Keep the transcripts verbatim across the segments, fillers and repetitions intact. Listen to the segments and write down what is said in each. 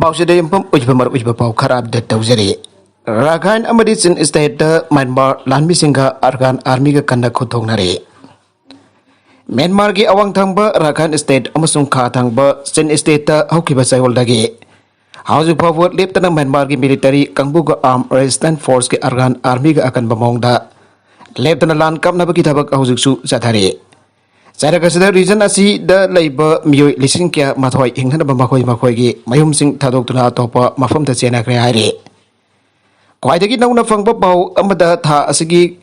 ꯄꯥꯎꯁꯤꯗ ꯌꯨꯝꯐꯝ ꯑꯣꯏꯕ ꯃꯔꯨ ꯑꯣꯏꯕ ꯄꯥꯎ ꯈꯔ ꯑꯞꯗꯦꯠ ꯇꯧꯖꯔꯤ꯫ ꯔꯥꯈꯥꯏꯟ ꯑꯃꯗꯤ ꯆꯤꯟ ꯁ꯭ꯇꯦꯠꯇ ꯃ꯭ꯌꯥꯟꯃꯥꯔ ꯂꯥꯟꯃꯤꯁꯤꯡꯒ ꯑꯔꯀꯥꯟ ꯑꯥꯔꯃꯤꯒ ꯀꯟꯅ ꯈꯨꯠ ꯊꯣꯛꯅꯔꯤ꯫ ꯃ꯭ꯌꯥꯟꯃꯥꯔꯒꯤ ꯑꯋꯥꯡ ꯊꯪꯕ ꯔꯥꯈꯥꯏꯟ ꯁ꯭ꯇꯦꯠ ꯑꯃꯁꯨꯡ ꯈꯥ ꯊꯪꯕ ꯆꯤꯟ ꯁ꯭ꯇꯦꯠꯇ ꯍꯧꯈꯤꯕ ꯆꯌꯣꯜꯗꯒꯤ ꯍꯧꯖꯤꯛ ꯐꯥꯎꯕ ꯂꯦꯞꯇꯅ ꯃ꯭ꯌꯥꯟꯃꯥꯔꯒꯤ ꯃꯤꯂꯤꯇꯔꯤ ꯀꯥꯡꯕꯨꯒ ꯑꯥꯔꯝ ꯔꯦꯁꯤꯁꯇꯦꯟꯁ ꯐꯣꯔꯁꯀꯤ ꯑꯔꯀꯥꯟ ꯑꯥꯔꯃꯤꯒ ꯑꯀꯟꯕ ꯃꯑꯣꯡꯗ ꯂꯦꯞꯇꯅ ꯂꯥꯟ ꯀꯥꯞꯅꯕꯒꯤ ꯊꯕꯛ ꯍꯧꯖꯤꯛꯁꯨ ꯆꯠꯊꯔꯤ꯫ ꯆꯩꯔꯛ ꯑꯁꯤꯗ ꯔꯤꯖꯟ ꯑꯁꯤꯗ ꯂꯩꯕ ꯃꯤꯑꯣꯏ ꯂꯤꯁꯤꯡ ꯀꯌꯥ ꯃꯥꯊꯣꯏ ꯍꯤꯡꯅꯅꯕ ꯃꯈꯣꯏ ꯃꯈꯣꯏꯒꯤ ꯃꯌꯨꯝꯁꯤꯡ ꯊꯥꯗꯣꯛꯇꯨꯅ ꯑꯇꯣꯞꯄ ꯃꯐꯝꯗ ꯆꯦꯟꯅꯈ꯭ꯔꯦ ꯍꯥꯏꯔꯤ꯫ ꯈ꯭ꯋꯥꯏꯗꯒꯤ ꯅꯧꯅ ꯐꯪꯕ ꯄꯥꯎ ꯑꯃꯗ ꯊꯥ ꯑꯁꯤꯒꯤ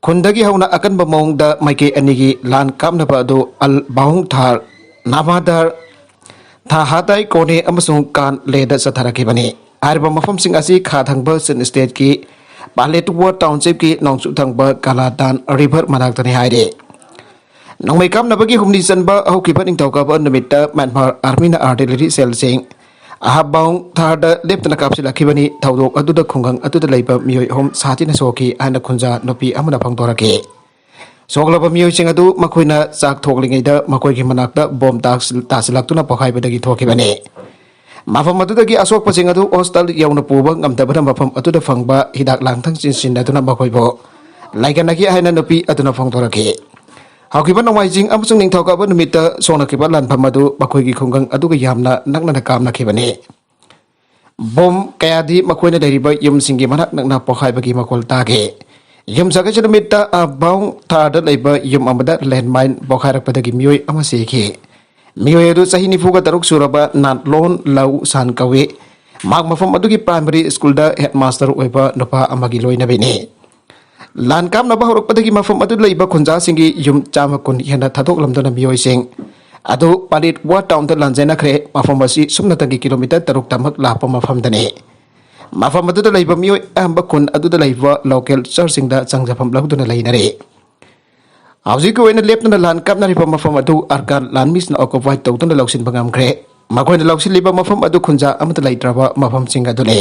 ꯈꯨꯟꯗꯒꯤ ꯍꯧꯅ ꯑꯀꯟꯕ ꯃꯑꯣꯡꯗ ꯃꯥꯏꯀꯩ ꯑꯅꯤꯒꯤ ꯂꯥꯟ ꯀꯥꯞꯅꯕ ꯑꯗꯨ ꯑꯜ ꯕꯥꯎꯡ ꯊꯥꯔ, ꯅꯥꯃꯥꯗꯔ, ꯊꯥꯍꯥꯗꯥꯏ ꯀꯣꯅꯦ ꯑꯃꯁꯨꯡ ꯀꯥꯟ ꯂꯦꯗ ꯆꯠꯊꯔꯛꯈꯤꯕꯅꯤ꯫ ꯍꯥꯏꯔꯤꯕ ꯃꯐꯝꯁꯤꯡ ꯑꯁꯤ ꯈꯥ ꯊꯪꯕ ꯆꯤꯟ ꯁ꯭ꯇꯦꯠꯀꯤ ꯄꯥꯂꯦꯠꯋꯥ ꯇꯥꯎꯟꯁꯤꯞꯀꯤ ꯅꯣꯡꯆꯨꯞ ꯊꯪꯕ ꯀꯥꯂꯥꯗꯥꯟ ꯔꯤꯚꯔ ꯃꯅꯥꯛꯇꯅꯤ ꯍꯥꯏꯔꯤ꯫ ꯅꯣꯡꯃꯩ ꯀꯥꯞꯅꯕꯒꯤ ꯍꯨꯝꯅꯤ ꯆꯟꯕ ꯍꯧꯈꯤꯕ ꯅꯤꯡꯊꯧꯀꯥꯕ ꯅꯨꯃꯤꯠꯇ ꯃ꯭ꯌꯥꯟꯃꯥꯔ ꯑꯥꯔꯃꯤꯅ ꯑꯥꯔꯇꯤꯂꯔꯤ ꯁꯦꯜꯁꯤꯡ ꯑꯍꯥꯕꯥꯎꯡ ꯊꯥꯔꯗ ꯂꯦꯞꯇꯅ ꯀꯥꯞꯁꯤꯜꯂꯛꯈꯤꯕꯅꯤ꯫ ꯊꯧꯗꯣꯛ ꯑꯗꯨꯗ ꯈꯨꯡꯒꯪ ꯑꯗꯨꯗ ꯂꯩꯕ ꯃꯤꯑꯣꯏ ꯑꯍꯨꯝ ꯁꯥꯊꯤꯅ ꯁꯣꯛꯈꯤ ꯍꯥꯏꯅ ꯈꯨꯟꯖꯥ ꯅꯨꯄꯤ ꯑꯃꯅ ꯐꯣꯡꯗꯣꯔꯛꯈꯤ꯫ ꯁꯣꯛꯂꯕ ꯃꯤꯑꯣꯏꯁꯤꯡ ꯑꯗꯨ ꯃꯈꯣꯏꯅ ꯆꯥꯛ ꯊꯣꯡꯂꯤꯉꯩꯗ ꯃꯈꯣꯏꯒꯤ ꯃꯅꯥꯛꯇ ꯕꯣꯝ ꯇꯥꯁꯤꯜ-, ꯇꯥꯁꯤꯜꯂꯛꯇꯨꯅ ꯄꯣꯈꯥꯏꯕꯗꯒꯤ ꯊꯣꯛꯈꯤꯕꯅꯤ꯫ ꯃꯐꯝ ꯑꯗꯨꯗꯒꯤ ꯑꯁꯣꯛꯄꯁꯤꯡ ꯑꯗꯨ ꯍꯣꯁꯄꯤꯇꯥꯜ ꯌꯧꯅ ꯄꯨꯕ ꯉꯝꯗꯕꯅ ꯃꯐꯝ ꯑꯗꯨꯗ ꯐꯪꯕ ꯍꯤꯗꯥꯛ ꯂꯥꯡꯊꯛꯁꯤꯡ ꯁꯤꯖꯤꯟꯅꯗꯨꯅ ꯃꯈꯣꯏꯕꯨ ꯂꯥꯏꯀꯠꯅꯈꯤ ꯍꯥꯏꯅ ꯅꯨꯄꯤ ꯑꯗꯨꯅ ꯐꯣꯡꯗꯣꯔꯛꯈꯤ꯫ ꯍꯧꯈꯤꯕ ꯅꯣꯡꯃꯥꯏꯖꯤꯡ ꯑꯃꯁꯨꯡ ꯅꯤꯡꯊꯧꯀꯥꯕ ꯅꯨꯃꯤꯠꯇ ꯁꯣꯛꯅꯈꯤꯕ ꯂꯥꯟꯐꯝ ꯑꯗꯨ ꯃꯈꯣꯏꯒꯤ ꯈꯨꯡꯒꯪ ꯑꯗꯨꯒ ꯌꯥꯝꯅ ꯅꯛꯅꯅ ꯀꯥꯞꯅꯈꯤꯕꯅꯤ꯫ ꯕꯣꯝ ꯀꯌꯥꯗꯤ ꯃꯈꯣꯏꯅ ꯂꯩꯔꯤꯕ ꯌꯨꯝꯁꯤꯡꯒꯤ ꯃꯅꯥꯛ ꯅꯛꯅ ꯄꯣꯈꯥꯏꯕꯒꯤ ꯃꯈꯣꯜ ꯇꯥꯈꯤ꯫ ꯌꯨꯝꯁꯥꯀꯩꯁꯥ ꯅꯨꯃꯤꯠꯇ ꯑꯕꯥꯎꯡ ꯊꯥꯔꯗ ꯂꯩꯕ ꯌꯨꯝ ꯑꯃꯗ ꯂꯦꯟꯃꯥꯏꯟ ꯄꯣꯈꯥꯏꯔꯛꯄꯗꯒꯤ ꯃꯤꯑꯣꯏ ꯑꯃ ꯁꯤꯈꯤ꯫ ꯃꯤꯑꯣꯏ ꯑꯗꯨ ꯆꯍꯤ ꯅꯤꯐꯨꯒ ꯇꯔꯨꯛ ꯁꯨꯔꯕ ꯅꯥꯠꯂꯣꯟ ꯂꯧ ꯁꯥꯟ ꯀꯧꯏ꯫ ꯃꯍꯥꯛ ꯃꯐꯝ ꯑꯗꯨꯒꯤ ꯄ꯭ꯔꯥꯏꯃꯔꯤ ꯁ꯭ꯀꯨꯜꯗ ꯍꯦꯗꯃꯥꯁꯇꯔ ꯑꯣꯏꯕ ꯅꯨꯄꯥ ꯑꯃꯒꯤ ꯂꯣꯏꯅꯕꯤꯅꯤ꯫ ꯂꯥꯟ ꯀꯥꯞꯅꯕ ꯍꯧꯔꯛꯄꯗꯒꯤ ꯃꯐꯝ ꯑꯗꯨ ꯂꯩꯕ ꯈꯨꯟꯖꯥꯁꯤꯡꯒꯤ ꯌꯨꯝ ꯆꯥꯝꯃ ꯀꯨꯟ ꯍꯦꯟꯅ ꯊꯥꯗꯣꯛꯂꯝꯗꯨꯅ ꯃꯤꯑꯣꯏꯁꯤꯡ ꯑꯗꯨ ꯄꯥꯂꯤꯠ ꯋꯥꯔ ꯇꯥꯎꯟꯗ ꯂꯥꯟꯖꯦꯟꯅꯈ꯭ꯔꯦ꯫ ꯃꯐꯝ ꯑꯁꯤ ꯁꯨꯞꯅꯇꯒꯤ ꯀꯤꯂꯣꯃꯤꯇꯔ ꯇꯔꯨꯛꯇꯃꯛ ꯂꯥꯞꯄ ꯃꯐꯝꯗꯅꯤ꯫ ꯃꯐꯝ ꯑꯗꯨꯗ ꯂꯩꯕ ꯃꯤꯑꯣꯏ ꯑꯌꯥꯝꯕ ꯈꯨꯟ ꯑꯗꯨꯗ ꯂꯩꯕ ꯂꯣꯀꯦꯜ ꯆꯔꯆꯁꯤꯡꯗ ꯆꯪꯖꯐꯝ ꯂꯧꯗꯨꯅ ꯂꯩꯅꯔꯤ꯫ ꯍꯧꯖꯤꯛꯀꯤ ꯑꯣꯏꯅ ꯂꯦꯞꯇꯅ ꯂꯥꯟ ꯀꯥꯞꯅꯔꯤꯕ ꯃꯐꯝ ꯑꯗꯨ ꯑꯔꯀꯥꯟ ꯂꯥꯟꯃꯤꯁꯤꯡꯅ ꯑꯣꯀꯨꯄꯥꯏ ꯇꯧꯗꯨꯅ ꯂꯧꯁꯤꯟꯕ ꯉꯝꯈ꯭ꯔꯦ꯫ ꯃꯈꯣꯏꯅ ꯂꯧꯁꯤꯜꯂꯤꯕ ꯃꯐꯝ ꯑꯗꯨ ꯈꯨꯟꯖꯥ ꯑꯃꯠꯇ ꯂꯩꯇ꯭ꯔꯕ ꯃꯐꯝꯁꯤꯡ ꯑꯗꯨꯅꯤ꯫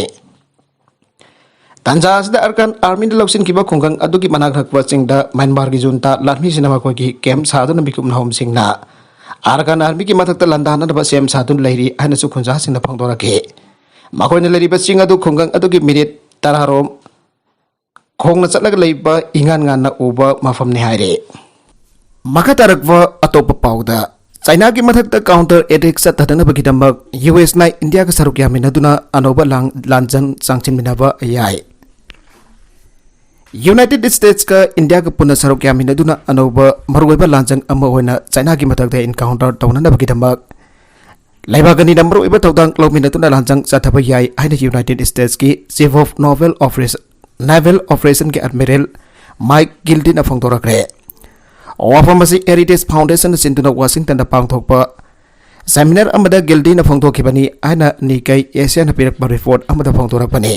ꯇꯥꯟꯖꯥ ꯑꯁꯤꯗ ꯑꯔꯀꯥꯟ ꯑꯥꯔꯃꯤꯅ ꯂꯧꯁꯤꯟꯈꯤꯕ ꯈꯨꯡꯒꯪ ꯑꯗꯨꯒꯤ ꯃꯅꯥꯛ ꯅꯛꯄꯁꯤꯡꯗ ꯃ꯭ꯌꯥꯟꯃꯥꯔꯒꯤ ꯖꯨꯟꯇꯥ ꯂꯥꯟꯃꯤꯁꯤꯡꯅ ꯃꯈꯣꯏꯒꯤ ꯀꯦꯝꯞ ꯁꯥꯗꯨꯅ ꯃꯤꯀꯨꯞ ꯅꯍꯨꯝꯁꯤꯡꯅ ꯑꯥꯔꯀꯥꯟ ꯑꯥꯔꯃꯤꯒꯤ ꯃꯊꯛꯇ ꯂꯥꯟꯗꯥꯅꯅꯕ ꯁꯦꯝ ꯁꯥꯗꯨꯅ ꯂꯩꯔꯤ ꯍꯥꯏꯅꯁꯨ ꯈꯨꯟꯖꯥꯁꯤꯡꯅ ꯐꯣꯡꯗꯣꯔꯛꯈꯤ꯫ ꯃꯈꯣꯏꯅ ꯂꯩꯔꯤꯕ ꯆꯤꯡ ꯑꯗꯨ ꯈꯨꯡꯒꯪ ꯑꯗꯨꯒꯤ ꯃꯤꯅꯤꯠ ꯇꯔꯥꯔꯣꯝ ꯈꯣꯡꯅ ꯆꯠꯂꯒ ꯂꯩꯕ ꯏꯉꯥꯟ ꯉꯥꯟꯅ ꯎꯕ ꯃꯐꯝꯅꯤ ꯍꯥꯏꯔꯤ꯫ ꯃꯈꯥ ꯇꯥꯔꯛꯄ ꯑꯇꯣꯞꯄ ꯄꯥꯎꯗ, ꯆꯥꯏꯅꯥꯒꯤ ꯃꯊꯛꯇ counter attack ꯆꯠꯊꯗꯅꯕꯒꯤꯗꯃꯛ ꯌꯨ ꯑꯦꯁꯅ ꯏꯟꯗꯤꯌꯥꯒ ꯁꯔꯨꯛ ꯌꯥꯃꯤꯟꯅꯗꯨꯅ ꯑꯅꯧꯕ ꯂꯥꯟ-, ꯂꯥꯟꯖꯪ ꯆꯪꯁꯤꯟꯃꯤꯟꯅꯕ ꯌꯥꯏ꯫ ꯌꯨꯅꯥꯏꯇꯦꯗ ꯁ꯭ꯇꯦꯠꯁꯀ ꯏꯟꯗꯤꯌꯥꯒ ꯄꯨꯟꯅ ꯁꯔꯨꯛ ꯌꯥꯃꯤꯟꯅꯗꯨꯅ ꯑꯅꯧꯕ ꯃꯔꯨꯑꯣꯏꯕ ꯂꯥꯟꯖꯪ ꯑꯃ ꯑꯣꯏꯅ ꯆꯥꯏꯅꯥꯒꯤ ꯃꯊꯛꯇ encounter ꯇꯧꯅꯅꯕꯒꯤꯗꯃꯛ ꯂꯩꯕꯥꯛ ꯑꯅꯤꯅ ꯃꯔꯨꯑꯣꯏꯕ ꯊꯧꯗꯥꯡ ꯂꯧꯃꯤꯟꯅꯗꯨꯅ ꯂꯥꯟꯖꯪ ꯆꯠꯊꯕ ꯌꯥꯏ ꯍꯥꯏꯅ ꯌꯨꯅꯥꯏꯇꯦꯗ ꯁ꯭ꯇꯦꯠꯁꯀꯤ Chief of Naval Operation, Naval Operationꯒꯤ Admiral Mike Gildenꯅ ꯐꯣꯡꯗꯣꯔꯛꯈ꯭ꯔꯦ꯫ ꯋꯥꯐꯝ ꯑꯁꯤ Heritage Foundationꯅ ꯁꯤꯟꯗꯨꯅ ꯋꯥꯁꯤꯡꯇꯟꯗ ꯄꯥꯡꯊꯣꯛꯄ seminar ꯑꯃꯗ ꯒꯤꯜꯗꯤꯅ ꯐꯣꯡꯗꯣꯛꯈꯤꯕꯅꯤ ꯍꯥꯏꯅ ꯅꯤꯀꯩ ꯑꯦꯁꯤꯌꯥꯅ ꯄꯤꯔꯛꯄ report ꯑꯃꯗ ꯐꯣꯡꯗꯣꯔꯛꯄꯅꯤ꯫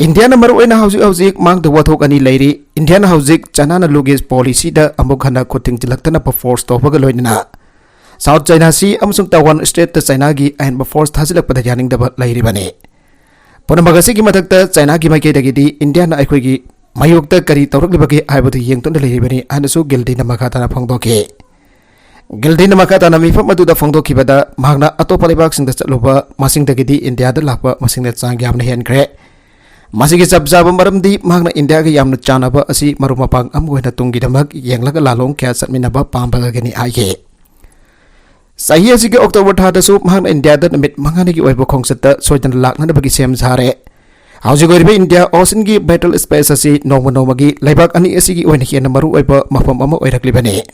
ꯏꯟꯗꯤꯌꯥꯅ ꯃꯔꯨꯑꯣꯏꯅ ꯍꯧꯖꯤꯛ ꯍꯧꯖꯤꯛ ꯃꯥꯡꯗ ꯋꯥꯊꯣꯛ ꯑꯅꯤ ꯂꯩꯔꯤ꯫ ꯏꯟꯗꯤꯌꯥꯅ ꯍꯧꯖꯤꯛ ꯆꯥꯏꯅꯥꯅ ꯂꯨꯒꯤ policyꯗ ꯑꯃꯨꯛ ꯍꯟꯅ ꯈꯨꯠ ꯊꯤꯡꯖꯤꯜꯂꯛꯇꯅꯕ force ꯇꯧꯕꯒ ꯂꯣꯏꯅꯅ South China Sea ꯑꯃꯁꯨꯡ Taiwan Straitꯇ ꯆꯥꯏꯅꯥꯒꯤ ꯑꯍꯦꯟꯕ force ꯊꯥꯖꯤꯜꯂꯛꯄꯗ ꯌꯥꯅꯤꯡꯗꯕ ꯂꯩꯔꯤꯕꯅꯤ꯫ ꯄꯨꯝꯅꯃꯛ ꯑꯁꯤꯒꯤ ꯃꯊꯛꯇ ꯆꯥꯏꯅꯥꯒꯤ ꯃꯥꯏꯀꯩꯗꯒꯤꯗꯤ ꯏꯟꯗꯤꯌꯥꯅ ꯑꯩꯈꯣꯏꯒꯤ ꯃꯥꯌꯣꯛꯇ ꯀꯔꯤ ꯇꯧꯔꯛꯂꯤꯕꯒꯦ ꯍꯥꯏꯕꯗꯨ ꯌꯦꯡꯗꯨꯅ ꯂꯩꯔꯤꯕꯅꯤ ꯍꯥꯏꯅꯁꯨ ꯒꯤꯜꯗꯤꯅ ꯃꯈꯥ ꯇꯥꯅ ꯐꯣꯡꯗꯣꯛꯈꯤ꯫ ꯒꯤꯜꯗꯤꯅ ꯃꯈꯥ ꯇꯥꯅ ꯃꯤꯐꯝ ꯑꯗꯨꯗ ꯐꯣꯡꯗꯣꯛꯈꯤꯕꯗ, ꯃꯍꯥꯛꯅ ꯑꯇꯣꯞꯄ ꯂꯩꯕꯥꯛꯁꯤꯡꯗ ꯆꯠꯂꯨꯕ ꯃꯁꯤꯡꯗꯒꯤꯗꯤ ꯏꯟꯗꯤꯌꯥꯗ ꯂꯥꯛꯄ ꯃꯁꯤꯡꯅ ꯆꯥꯡ ꯌꯥꯝꯅ ꯍꯦꯟꯈ꯭ꯔꯦ꯫ ꯃꯁꯤꯒꯤ ꯆꯞ ꯆꯥꯕ ꯃꯔꯝꯗꯤ ꯃꯍꯥꯛꯅ ꯏꯟꯗꯤꯌꯥꯒ ꯌꯥꯝꯅ ꯆꯥꯟꯅꯕ ꯑꯁꯤ ꯃꯔꯨꯞ ꯃꯄꯥꯡ ꯑꯃ ꯑꯣꯏꯅ ꯇꯨꯡꯒꯤꯗꯃꯛ ꯌꯦꯡꯂꯒ ꯂꯥꯂꯣꯡ ꯀꯌꯥ ꯆꯠꯃꯤꯟꯅꯕ ꯄꯥꯝꯕꯗꯒꯤꯅꯤ ꯍꯥꯏꯈꯤ꯫ ꯆꯍꯤ ꯑꯁꯤꯒꯤ October ꯊꯥꯗꯁꯨ ꯃꯍꯥꯛꯅ ꯏꯟꯗꯤꯌꯥꯗ ꯅꯨꯃꯤꯠ ꯃꯉꯥꯅꯤꯒꯤ ꯑꯣꯏꯕ ꯈꯣꯡꯆꯠꯇ ꯁꯣꯏꯗꯅ ꯂꯥꯛꯅꯅꯕꯒꯤ ꯁꯦꯝ ꯁꯥꯔꯦ꯫ ꯍꯧꯖꯤꯛ ꯑꯣꯏꯔꯤꯕ ꯏꯟꯗꯤꯌꯥ oceanꯒꯤ battle space ꯑꯁꯤ ꯅꯣꯡꯃ ꯅꯣꯡꯃꯒꯤ ꯂꯩꯕꯥꯛ ꯑꯅꯤ ꯑꯁꯤꯒꯤ ꯑꯣꯏꯅ ꯍꯦꯟꯅ ꯃꯔꯨꯑꯣꯏꯕ ꯃꯐꯝ ꯑꯃ ꯑꯣꯏꯔꯛꯂꯤꯕꯅꯤ꯫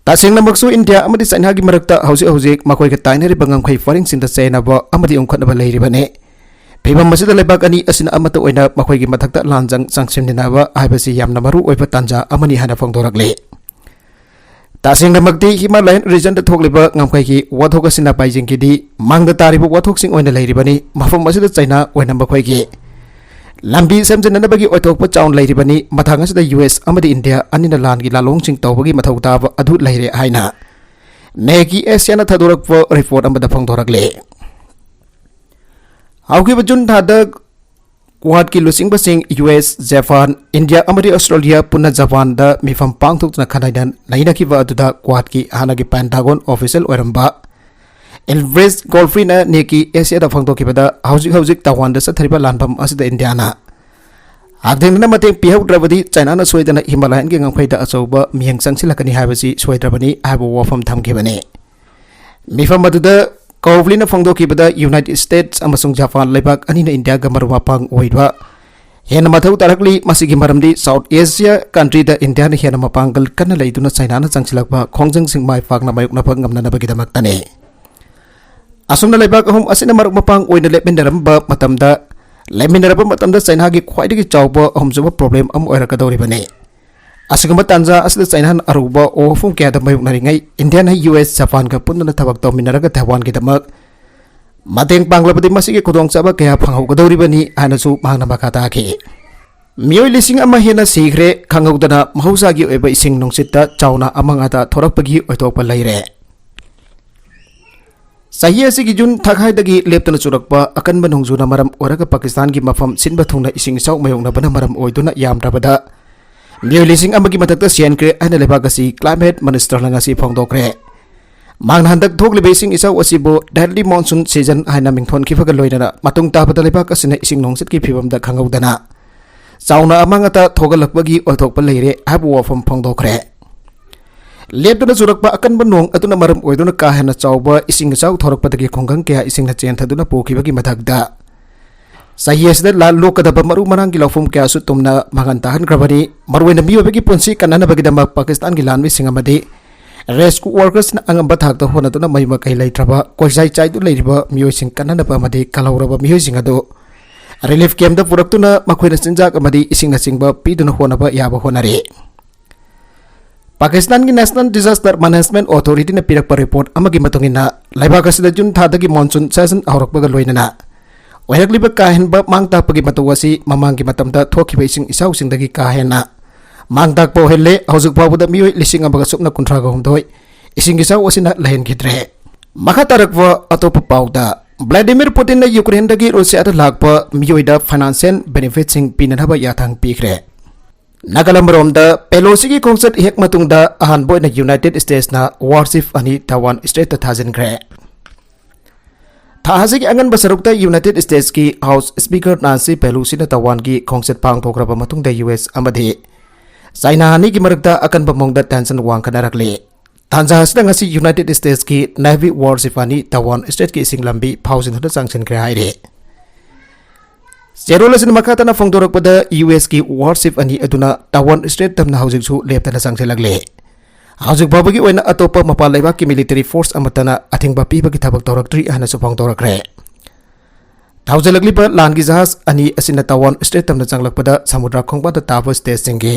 ꯇꯁꯦꯡꯅꯃꯛꯁꯨ ꯏꯟꯗꯤꯌꯥ ꯑꯃꯗꯤ ꯆꯥꯏꯅꯥꯒꯤ ꯃꯔꯛꯇ ꯍꯧꯖꯤꯛ ꯍꯧꯖꯤꯛ ꯃꯈꯣꯏꯒ ꯇꯥꯏꯅꯔꯤꯕ ꯉꯝꯈꯩ ꯄꯔꯤꯡꯁꯤꯡꯗ ꯆꯌꯦꯠꯅꯕ ꯑꯃꯗꯤ ꯎꯪꯈꯠꯅꯕ ꯂꯩꯔꯤꯕꯅꯤ꯫ ꯐꯤꯚꯝ ꯑꯁꯤꯗ ꯂꯩꯕꯥꯛ ꯑꯅꯤ ꯑꯁꯤꯅ ꯑꯃꯠꯇ ꯑꯣꯏꯅ ꯃꯈꯣꯏꯒꯤ ꯃꯊꯛꯇ ꯂꯥꯟꯖꯪ ꯆꯪꯁꯤꯟꯃꯤꯟꯅꯕ ꯍꯥꯏꯕꯁꯤ ꯌꯥꯝꯅ ꯃꯔꯨ ꯑꯣꯏꯕ ꯇꯥꯟꯖꯥ ꯑꯃꯅꯤ ꯍꯥꯏꯅ ꯐꯣꯡꯗꯣꯔꯛꯂꯤ꯫ ꯇꯁꯦꯡꯅꯃꯛꯇꯤ Himalayan regionꯗ ꯊꯣꯛꯂꯤꯕ ꯉꯝꯈꯩꯒꯤ ꯋꯥꯊꯣꯛ ꯑꯁꯤꯅ ꯄꯥꯏꯖꯤꯡꯒꯤꯗꯤ ꯃꯥꯡꯗ ꯇꯥꯔꯤꯕ ꯋꯥꯊꯣꯛꯁꯤꯡ ꯑꯣꯏꯅ ꯂꯩꯔꯤꯕꯅꯤ꯫ ꯃꯐꯝ ꯑꯁꯤꯗ ꯆꯥꯏꯅꯥ ꯑꯣꯏꯅ ꯃꯈꯣꯏꯒꯤ ꯂꯝꯕꯤ ꯁꯦꯝꯖꯤꯟꯅꯅꯕꯒꯤ ꯑꯣꯏꯊꯣꯛꯄ ꯆꯥꯎꯅ ꯂꯩꯔꯤꯕꯅꯤ꯫ ꯃꯊꯪ ꯑꯁꯤꯗ ꯌꯨ ꯑꯦꯁ ꯑꯃꯗꯤ ꯏꯟꯗꯤꯌꯥ ꯑꯅꯤꯅ ꯂꯥꯟꯒꯤ ꯂꯥꯂꯣꯡꯁꯤꯡ ꯇꯧꯕꯒꯤ ꯃꯊꯧ ꯇꯥꯕ ꯑꯗꯨ ꯂꯩꯔꯦ ꯍꯥꯏꯅ ꯅꯦꯀꯤ ꯑꯦꯁꯤꯌꯥꯅ ꯊꯥꯗꯣꯔꯛꯄ report ꯑꯃꯗ ꯐꯣꯡꯗꯣꯔꯛꯂꯤ꯫ ꯍꯧꯈꯤꯕ ꯖꯨꯟ ꯊꯥꯗ ꯀ꯭ꯋꯥꯗꯀꯤ ꯂꯨꯆꯤꯡꯕꯁꯤꯡ ꯌꯨ ꯑꯦꯁ, ꯖꯄꯥꯟ, ꯏꯟꯗꯤꯌꯥ ꯑꯃꯗꯤ ꯑꯣꯁꯇ꯭ꯔꯦꯂꯤꯌꯥ ꯄꯨꯟꯅ ꯖꯄꯥꯟꯗ ꯃꯤꯐꯝ ꯄꯥꯡꯊꯣꯛꯇꯨꯅ ꯈꯟꯅ ꯅꯩꯅꯈꯤꯕ ꯑꯗꯨꯗ ꯀ꯭ꯋꯥꯗꯀꯤ ꯍꯥꯟꯅꯒꯤ ꯄꯦꯟꯇꯥꯒꯣꯟ ꯑꯣꯐꯤꯁꯤꯌꯦꯜ ꯑꯣꯏꯔꯝꯕ ꯑꯦꯜꯕ꯭ꯔꯦꯁ ꯒꯣꯜꯐ꯭ꯔꯤꯅ ꯅꯦꯛꯀꯤ ꯑꯦꯁꯤꯌꯥꯗ ꯐꯣꯡꯗꯣꯛꯈꯤꯕꯗ ꯍꯧꯖꯤꯛ ꯍꯧꯖꯤꯛ ꯇꯥꯏꯋꯥꯟꯗ ꯆꯠꯊꯔꯤꯕ ꯂꯥꯟꯐꯝ ꯑꯁꯤꯗ ꯏꯟꯗꯤꯌꯥꯅ ꯍꯛꯊꯦꯡꯅꯅ ꯃꯇꯦꯡ ꯄꯤꯍꯧꯗ꯭ꯔꯕꯗꯤ ꯆꯥꯏꯅꯥꯅ ꯁꯣꯏꯗꯅ ꯍꯤꯃꯥꯂꯌꯥꯟꯒꯤ ꯉꯝꯈꯩꯗ ꯑꯆꯧꯕ ꯃꯤꯠꯌꯦꯡ ꯆꯪꯁꯤꯜꯂꯛꯀꯅꯤ ꯍꯥꯏꯕꯁꯤ ꯁꯣꯏꯗ꯭ꯔꯕꯅꯤ ꯍꯥꯏꯕ ꯋꯥꯐꯝ ꯊꯝꯈꯤꯕꯅꯤ꯫ ꯃꯤꯐꯝ ꯑꯗꯨꯗ ꯀꯣꯍꯂꯤꯅ ꯐꯣꯡꯗꯣꯛꯈꯤꯕꯗ ꯌꯨꯅꯥꯏꯇꯦꯗ ꯁ꯭ꯇꯦꯠꯁ ꯑꯃꯁꯨꯡ ꯖꯄꯥꯟ ꯂꯩꯕꯥꯛ ꯑꯅꯤꯅ ꯏꯟꯗꯤꯌꯥꯒ ꯃꯔꯨꯞ ꯃꯄꯥꯡ ꯑꯣꯏꯕ ꯍꯦꯟꯅ ꯃꯊꯧ ꯇꯥꯔꯛꯂꯤ꯫ ꯃꯁꯤꯒꯤ ꯃꯔꯝꯗꯤ ꯁꯥꯎꯠ ꯑꯦꯁꯤꯌꯥ ꯀꯟꯇ꯭ꯔꯤꯗ ꯏꯟꯗꯤꯌꯥꯅ ꯍꯦꯟꯅ ꯃꯄꯥꯡꯒꯜ ꯀꯟꯅ ꯂꯩꯗꯨꯅ ꯆꯥꯏꯅꯥꯅ ꯆꯪꯁꯤꯜꯂꯛꯄ ꯈꯣꯡꯖꯪꯁꯤꯡ ꯃꯥꯏ ꯄꯥꯛꯅ ꯃꯥꯌꯣꯛꯅꯕ ꯉꯝꯅꯅꯕꯒꯤꯗꯃꯛꯇꯅꯤ꯫ ꯑꯁꯨꯝꯅ ꯂꯩꯕꯥꯛ ꯑꯍꯨꯝ ꯑꯁꯤꯅ ꯃꯔꯨꯞ ꯃꯄꯥꯡ ꯑꯣꯏꯅ ꯂꯦꯞꯃꯤꯟꯅꯔꯝꯕ ꯃꯇꯝꯗ, ꯂꯦꯞꯃꯤꯟꯅꯔꯕ ꯃꯇꯝꯗ ꯆꯥꯏꯅꯥꯒꯤ ꯈ꯭ꯋꯥꯏꯗꯒꯤ ꯆꯥꯎꯕ ꯑꯍꯨꯝꯁꯨꯕ ꯄ꯭ꯔꯣꯕ꯭ꯂꯦꯝ ꯑꯃ ꯑꯣꯏꯔꯛꯀꯗꯧꯔꯤꯕꯅꯤ꯫ ꯑꯁꯤꯒꯨꯝꯕ ꯇꯥꯟꯖꯥ ꯑꯁꯤꯗ ꯆꯥꯏꯅꯥꯅ ꯑꯔꯨꯕ ꯋꯥꯐꯝ ꯀꯌꯥꯗ ꯃꯥꯌꯣꯛꯅꯔꯤꯉꯩ ꯏꯟꯗꯤꯌꯥꯅ ꯌꯨ ꯑꯦꯁ, ꯖꯄꯥꯟꯒ ꯄꯨꯟꯗꯨꯅ ꯊꯕꯛ ꯇꯧꯃꯤꯟꯅꯔꯒ ꯇꯥꯏꯋꯥꯟꯒꯤꯗꯃꯛ ꯃꯇꯦꯡ ꯄꯥꯡꯂꯕꯗꯤ ꯃꯁꯤꯒꯤ ꯈꯨꯗꯣꯡꯆꯥꯕ ꯀꯌꯥ ꯐꯪꯍꯧꯒꯗꯧꯔꯤꯕꯅꯤ ꯍꯥꯏꯅꯁꯨ ꯃꯍꯥꯛꯅ ꯃꯈꯥ ꯇꯥꯈꯤ꯫ ꯃꯤꯑꯣꯏ ꯂꯤꯁꯤꯡ ꯑꯃ ꯍꯦꯟꯅ ꯁꯤꯈ꯭ꯔꯦ꯫ ꯈꯪꯍꯧꯗꯅ ꯃꯍꯧꯁꯥꯒꯤ ꯑꯣꯏꯕ ꯏꯁꯤꯡ ꯅꯨꯡꯁꯤꯠꯇ ꯆꯥꯎꯅ ꯑꯃꯥꯡ ꯑꯇꯥ ꯊꯣꯔꯛꯄꯒꯤ ꯑꯣꯏꯊꯣꯛꯄ ꯂꯩꯔꯦ꯫ ꯆꯍꯤ ꯑꯁꯤꯒꯤ ꯖꯨꯟ ꯊꯥꯈꯥꯏꯗꯒꯤ ꯂꯦꯞꯇꯅ ꯆꯨꯔꯛꯄ ꯑꯀꯟꯕ ꯅꯣꯡꯖꯨꯅ ꯃꯔꯝ ꯑꯣꯏꯔꯒ ꯄꯥꯀꯤꯁꯇꯥꯟꯒꯤ ꯃꯐꯝ ꯁꯤꯟꯕ ꯊꯨꯡꯅ ꯏꯁꯤꯡ ꯏꯆꯥꯎ ꯃꯥꯌꯣꯛꯅꯕꯅ ꯃꯔꯝ ꯑꯣꯏꯗꯨꯅ ꯌꯥꯝꯗ꯭ꯔꯕꯗ ꯃꯤꯑꯣꯏ ꯂꯤꯁꯤꯡ ꯑꯃꯒꯤ ꯃꯊꯛꯇ ꯁꯤꯍꯟꯈ꯭ꯔꯦ ꯍꯥꯏꯅ ꯂꯩꯕꯥꯛ ꯑꯁꯤ ꯀ꯭ꯂꯥꯏꯃꯦꯠ ꯃꯤꯅꯤꯁꯇꯔꯅ ꯉꯁꯤ ꯐꯣꯡꯗꯣꯛꯈ꯭ꯔꯦ꯫ ꯃꯍꯥꯛꯅ ꯍꯟꯗꯛ ꯊꯣꯛꯂꯤꯕ ꯏꯁꯤꯡ ꯏꯆꯥꯎ ꯑꯁꯤꯕꯨ ꯗꯦꯗꯂꯤ ꯃꯣꯟꯁꯨꯟ ꯁꯤꯖꯟ ꯍꯥꯏꯅ ꯃꯤꯡꯊꯣꯟꯈꯤꯕꯒ ꯂꯣꯏꯅꯅ ꯃꯇꯨꯡ ꯇꯥꯕꯗ ꯂꯩꯕꯥꯛ ꯑꯁꯤꯅ ꯏꯁꯤꯡ ꯅꯨꯡꯁꯤꯠꯀꯤ ꯐꯤꯕꯝꯗ ꯈꯪꯍꯧꯗꯅ ꯆꯥꯎꯅ ꯑꯃꯥꯡ ꯑꯇꯥ ꯊꯣꯛꯍꯜꯂꯛꯄꯒꯤ ꯑꯣꯏꯊꯣꯛꯄ ꯂꯩꯔꯦ ꯍꯥꯏꯕ ꯋꯥꯐꯝ ꯐꯣꯡꯗꯣꯛꯈ꯭ꯔꯦ꯫ ꯂꯦꯞꯇꯅ ꯆꯨꯔꯛꯄ ꯑꯀꯟꯕ ꯅꯣꯡ ꯑꯗꯨꯅ ꯃꯔꯝ ꯑꯣꯏꯗꯨꯅ ꯀꯥ ꯍꯦꯟꯅ ꯆꯥꯎꯕ ꯏꯁꯤꯡ ꯏꯆꯥꯎ ꯊꯣꯔꯛꯄꯗꯒꯤ ꯈꯨꯡꯒꯪ ꯀꯌꯥ ꯏꯁꯤꯡꯅ ꯆꯦꯟꯊꯗꯨꯅ ꯄꯨꯈꯤꯕꯒꯤ ꯃꯊꯛꯇ, ꯆꯍꯤ ꯑꯁꯤꯗ ꯂꯥ-, ꯂꯣꯛꯀꯗꯕ ꯃꯔꯨ ꯃꯔꯥꯡꯒꯤ ꯂꯧꯐꯝ ꯀꯌꯥꯁꯨ ꯇꯨꯝꯅ ꯃꯥꯡꯍꯟ ꯇꯥꯍꯟꯈ꯭ꯔꯕꯅꯤ꯫ ꯃꯔꯨꯑꯣꯏꯅ ꯃꯤꯑꯣꯏꯕꯒꯤ ꯄꯨꯟꯁꯤ ꯀꯟꯅꯅꯕꯒꯤꯗꯃꯛ ꯄꯥꯀꯤꯁꯇꯥꯟꯒꯤ ꯂꯥꯟꯃꯤꯁꯤꯡ ꯑꯃꯗꯤ ꯔꯦꯁꯀ꯭ꯌꯨ ꯋꯥꯔꯀꯔꯁꯅ ꯑꯉꯝꯕ ꯊꯥꯛꯇ ꯍꯣꯠꯅꯗꯨꯅ ꯃꯌꯨꯝ ꯃꯀꯩ ꯂꯩꯇ꯭ꯔꯕ, ꯀꯣꯏꯆꯥꯏ ꯆꯥꯏꯗꯨꯅ ꯂꯩꯔꯤꯕ ꯃꯤꯑꯣꯏꯁꯤꯡ ꯀꯟꯅꯅꯕ ꯑꯃꯗꯤ ꯀꯜꯍꯧꯔꯕ ꯃꯤꯑꯣꯏꯁꯤꯡ ꯑꯗꯨ ꯔꯤꯂꯤꯐ ꯀꯦꯝꯞꯇ ꯄꯨꯔꯛꯇꯨꯅ ꯃꯈꯣꯏꯅ ꯆꯤꯟꯖꯥꯛ ꯑꯃꯗꯤ ꯏꯁꯤꯡꯅꯆꯤꯡꯕ ꯄꯤꯗꯨꯅ ꯍꯣꯠꯅꯕ ꯌꯥꯕ ꯍꯣꯠꯅꯔꯤ꯫ ꯄꯥꯀꯤꯁꯇꯥꯟꯒꯤ ꯅꯦꯁꯅꯦꯜ ꯗꯤꯖꯥꯁꯇꯔ ꯃꯦꯅꯦꯖꯃꯦꯟꯠ ꯑꯣꯊꯣꯔꯤꯇꯤꯅ ꯄꯤꯔꯛꯄ ꯔꯤꯄꯣꯔꯠ ꯑꯃꯒꯤ ꯃꯇꯨꯡ ꯏꯟꯅ, ꯂꯩꯕꯥꯛ ꯑꯁꯤꯗ ꯖꯨꯟ ꯊꯥꯗꯒꯤ ꯃꯣꯟꯁꯨꯟ ꯁꯦꯁꯟ ꯍꯧꯔꯛꯄꯒ ꯂꯣꯏꯅꯅ ꯑꯣꯏꯔꯛꯂꯤꯕ ꯀꯥ ꯍꯦꯟꯕ ꯃꯥꯡ ꯇꯥꯛꯄꯒꯤ ꯃꯇꯧ ꯑꯁꯤ ꯃꯃꯥꯡꯒꯤ ꯃꯇꯝꯗ ꯊꯣꯛꯈꯤꯕ ꯏꯁꯤꯡ ꯏꯆꯥꯎꯁꯤꯡꯗꯒꯤ ꯀꯥ ꯍꯦꯟꯅ ꯃꯥꯡ ꯇꯥꯛꯄ ꯑꯣꯏꯍꯜꯂꯦ꯫ ꯍꯧꯖꯤꯛ ꯐꯥꯎꯕꯗ ꯃꯤꯑꯣꯏ ꯂꯤꯁꯤꯡ ꯑꯃꯒ ꯁꯨꯞꯅ ꯀꯨꯟꯊ꯭ꯔꯥꯒ ꯍꯨꯝꯗꯣꯏ ꯏꯁꯤꯡ ꯏꯆꯥꯎ ꯑꯁꯤꯅ ꯂꯩꯍꯟꯈꯤꯗ꯭ꯔꯦ꯫ ꯃꯈꯥ ꯇꯥꯔꯛꯄ ꯑꯇꯣꯞꯄ ꯄꯥꯎꯗ, ꯕ꯭ꯂꯥꯗꯤꯃꯤꯔ ꯄꯨꯇꯤꯟꯅ ꯌꯨꯀ꯭ꯔꯦꯟꯗꯒꯤ ꯔꯨꯁꯤꯌꯥꯗ ꯂꯥꯛꯄ ꯃꯤꯑꯣꯏꯗ ꯐꯥꯏꯅꯥꯟꯁꯤꯌꯦꯜ ꯕꯦꯅꯤꯐꯤꯠꯁꯤꯡ ꯄꯤꯅꯅꯕ ꯌꯥꯊꯪ ꯄꯤꯈ꯭ꯔꯦ꯫ ꯅꯥꯒꯥꯂꯝ ꯔꯣꯝꯗ ꯄꯦꯂꯣꯁꯤꯒꯤ ꯈꯣꯡꯆꯠ ꯍꯦꯛ ꯃꯇꯨꯡꯗ ꯑꯍꯥꯟꯕ ꯑꯣꯏꯅ ꯌꯨꯅꯥꯏꯇꯦꯗ ꯁ꯭ꯇꯦꯠꯁꯅ ꯋꯥꯔꯁꯤꯞ ꯑꯅꯤ ꯇꯥꯏꯋꯥꯟ ꯁ꯭ꯇ꯭ꯔꯦꯠꯇ ꯊꯥꯖꯤꯟꯈ꯭ꯔꯦ꯫ ꯊꯥ ꯑꯁꯤꯒꯤ ꯑꯉꯟꯕ ꯁꯔꯨꯛꯇ ꯌꯨꯅꯥꯏꯇꯦꯗ ꯁ꯭ꯇꯦꯠꯁꯀꯤ ꯍꯥꯎꯁ ꯁ꯭ꯄꯤꯀꯔ ꯅꯥꯟꯁꯤ ꯄꯦꯂꯣꯁꯤꯅ ꯇꯥꯏꯋꯥꯟꯒꯤ ꯈꯣꯡꯆꯠ ꯄꯥꯡꯊꯣꯛꯈ꯭ꯔꯕ ꯃꯇꯨꯡꯗ ꯌꯨ ꯑꯦꯁ ꯑꯃꯗꯤ ꯆꯥꯏꯅꯥ ꯑꯅꯤꯒꯤ ꯃꯔꯛꯇ ꯑꯀꯟꯕ ꯃꯑꯣꯡꯗ ꯇꯦꯟꯁꯟ ꯋꯥꯡꯈꯠꯅꯔꯛꯂꯤ꯫ ꯇꯥꯟꯖꯥ ꯑꯁꯤꯗ ꯉꯁꯤ ꯌꯨꯅꯥꯏꯇꯦꯗ ꯁ꯭ꯇꯦꯠꯁꯀꯤ ꯅꯦꯚꯤ ꯋꯥꯔꯁꯤꯞ ꯑꯅꯤ ꯇꯥꯏꯋꯥꯟ ꯁ꯭ꯇ꯭ꯔꯦꯠꯀꯤ ꯏꯁꯤꯡ ꯂꯝꯕꯤ ꯐꯥꯎꯖꯤꯟꯗꯨꯅ ꯆꯪꯁꯤꯟꯈ꯭ꯔꯦ ꯍꯥꯏꯔꯤ꯫ ꯆꯦꯔꯣꯜ ꯑꯁꯤꯅ ꯃꯈꯥ ꯇꯥꯅ ꯐꯣꯡꯗꯣꯔꯛꯄꯗ, ꯌꯨ ꯑꯦꯁꯀꯤ ꯋꯥꯔꯁꯤꯞ ꯑꯅꯤ ꯑꯗꯨꯅ ꯇꯥꯏꯋꯥꯟ ꯁ꯭ꯇ꯭ꯔꯦꯠ ꯇꯝꯅ ꯍꯧꯖꯤꯛꯁꯨ ꯂꯦꯞꯇꯅ ꯆꯪꯁꯤꯜꯂꯛꯂꯤ꯫ ꯍꯧꯖꯤꯛ ꯐꯥꯎꯕꯒꯤ ꯑꯣꯏꯅ ꯑꯇꯣꯞꯄ ꯃꯄꯥꯟ ꯂꯩꯕꯥꯛꯀꯤ ꯃꯤꯂꯤꯇꯔꯤ ꯐꯣꯔꯁ ꯑꯃꯠꯇꯅ ꯑꯊꯤꯡꯕ ꯄꯤꯕꯒꯤ ꯊꯕꯛ ꯇꯧꯔꯛꯇ꯭ꯔꯤ ꯍꯥꯏꯅꯁꯨ ꯐꯣꯡꯗꯣꯔꯛꯈ꯭ꯔꯦ꯫ ꯊꯧꯖꯤꯜꯂꯛꯂꯤꯕ ꯂꯥꯟꯒꯤ ꯖꯍꯥꯖ ꯑꯅꯤ ꯑꯁꯤꯅ ꯇꯥꯏꯋꯥꯟ ꯁ꯭ꯇ꯭ꯔꯦꯠ ꯇꯝꯅ ꯆꯪꯂꯛꯄꯗ ꯁꯃꯨꯗ꯭ꯔ ꯈꯣꯡꯕꯥꯟꯗ ꯇꯥꯕ ꯁ꯭ꯇꯦꯠꯁꯤꯡꯒꯤ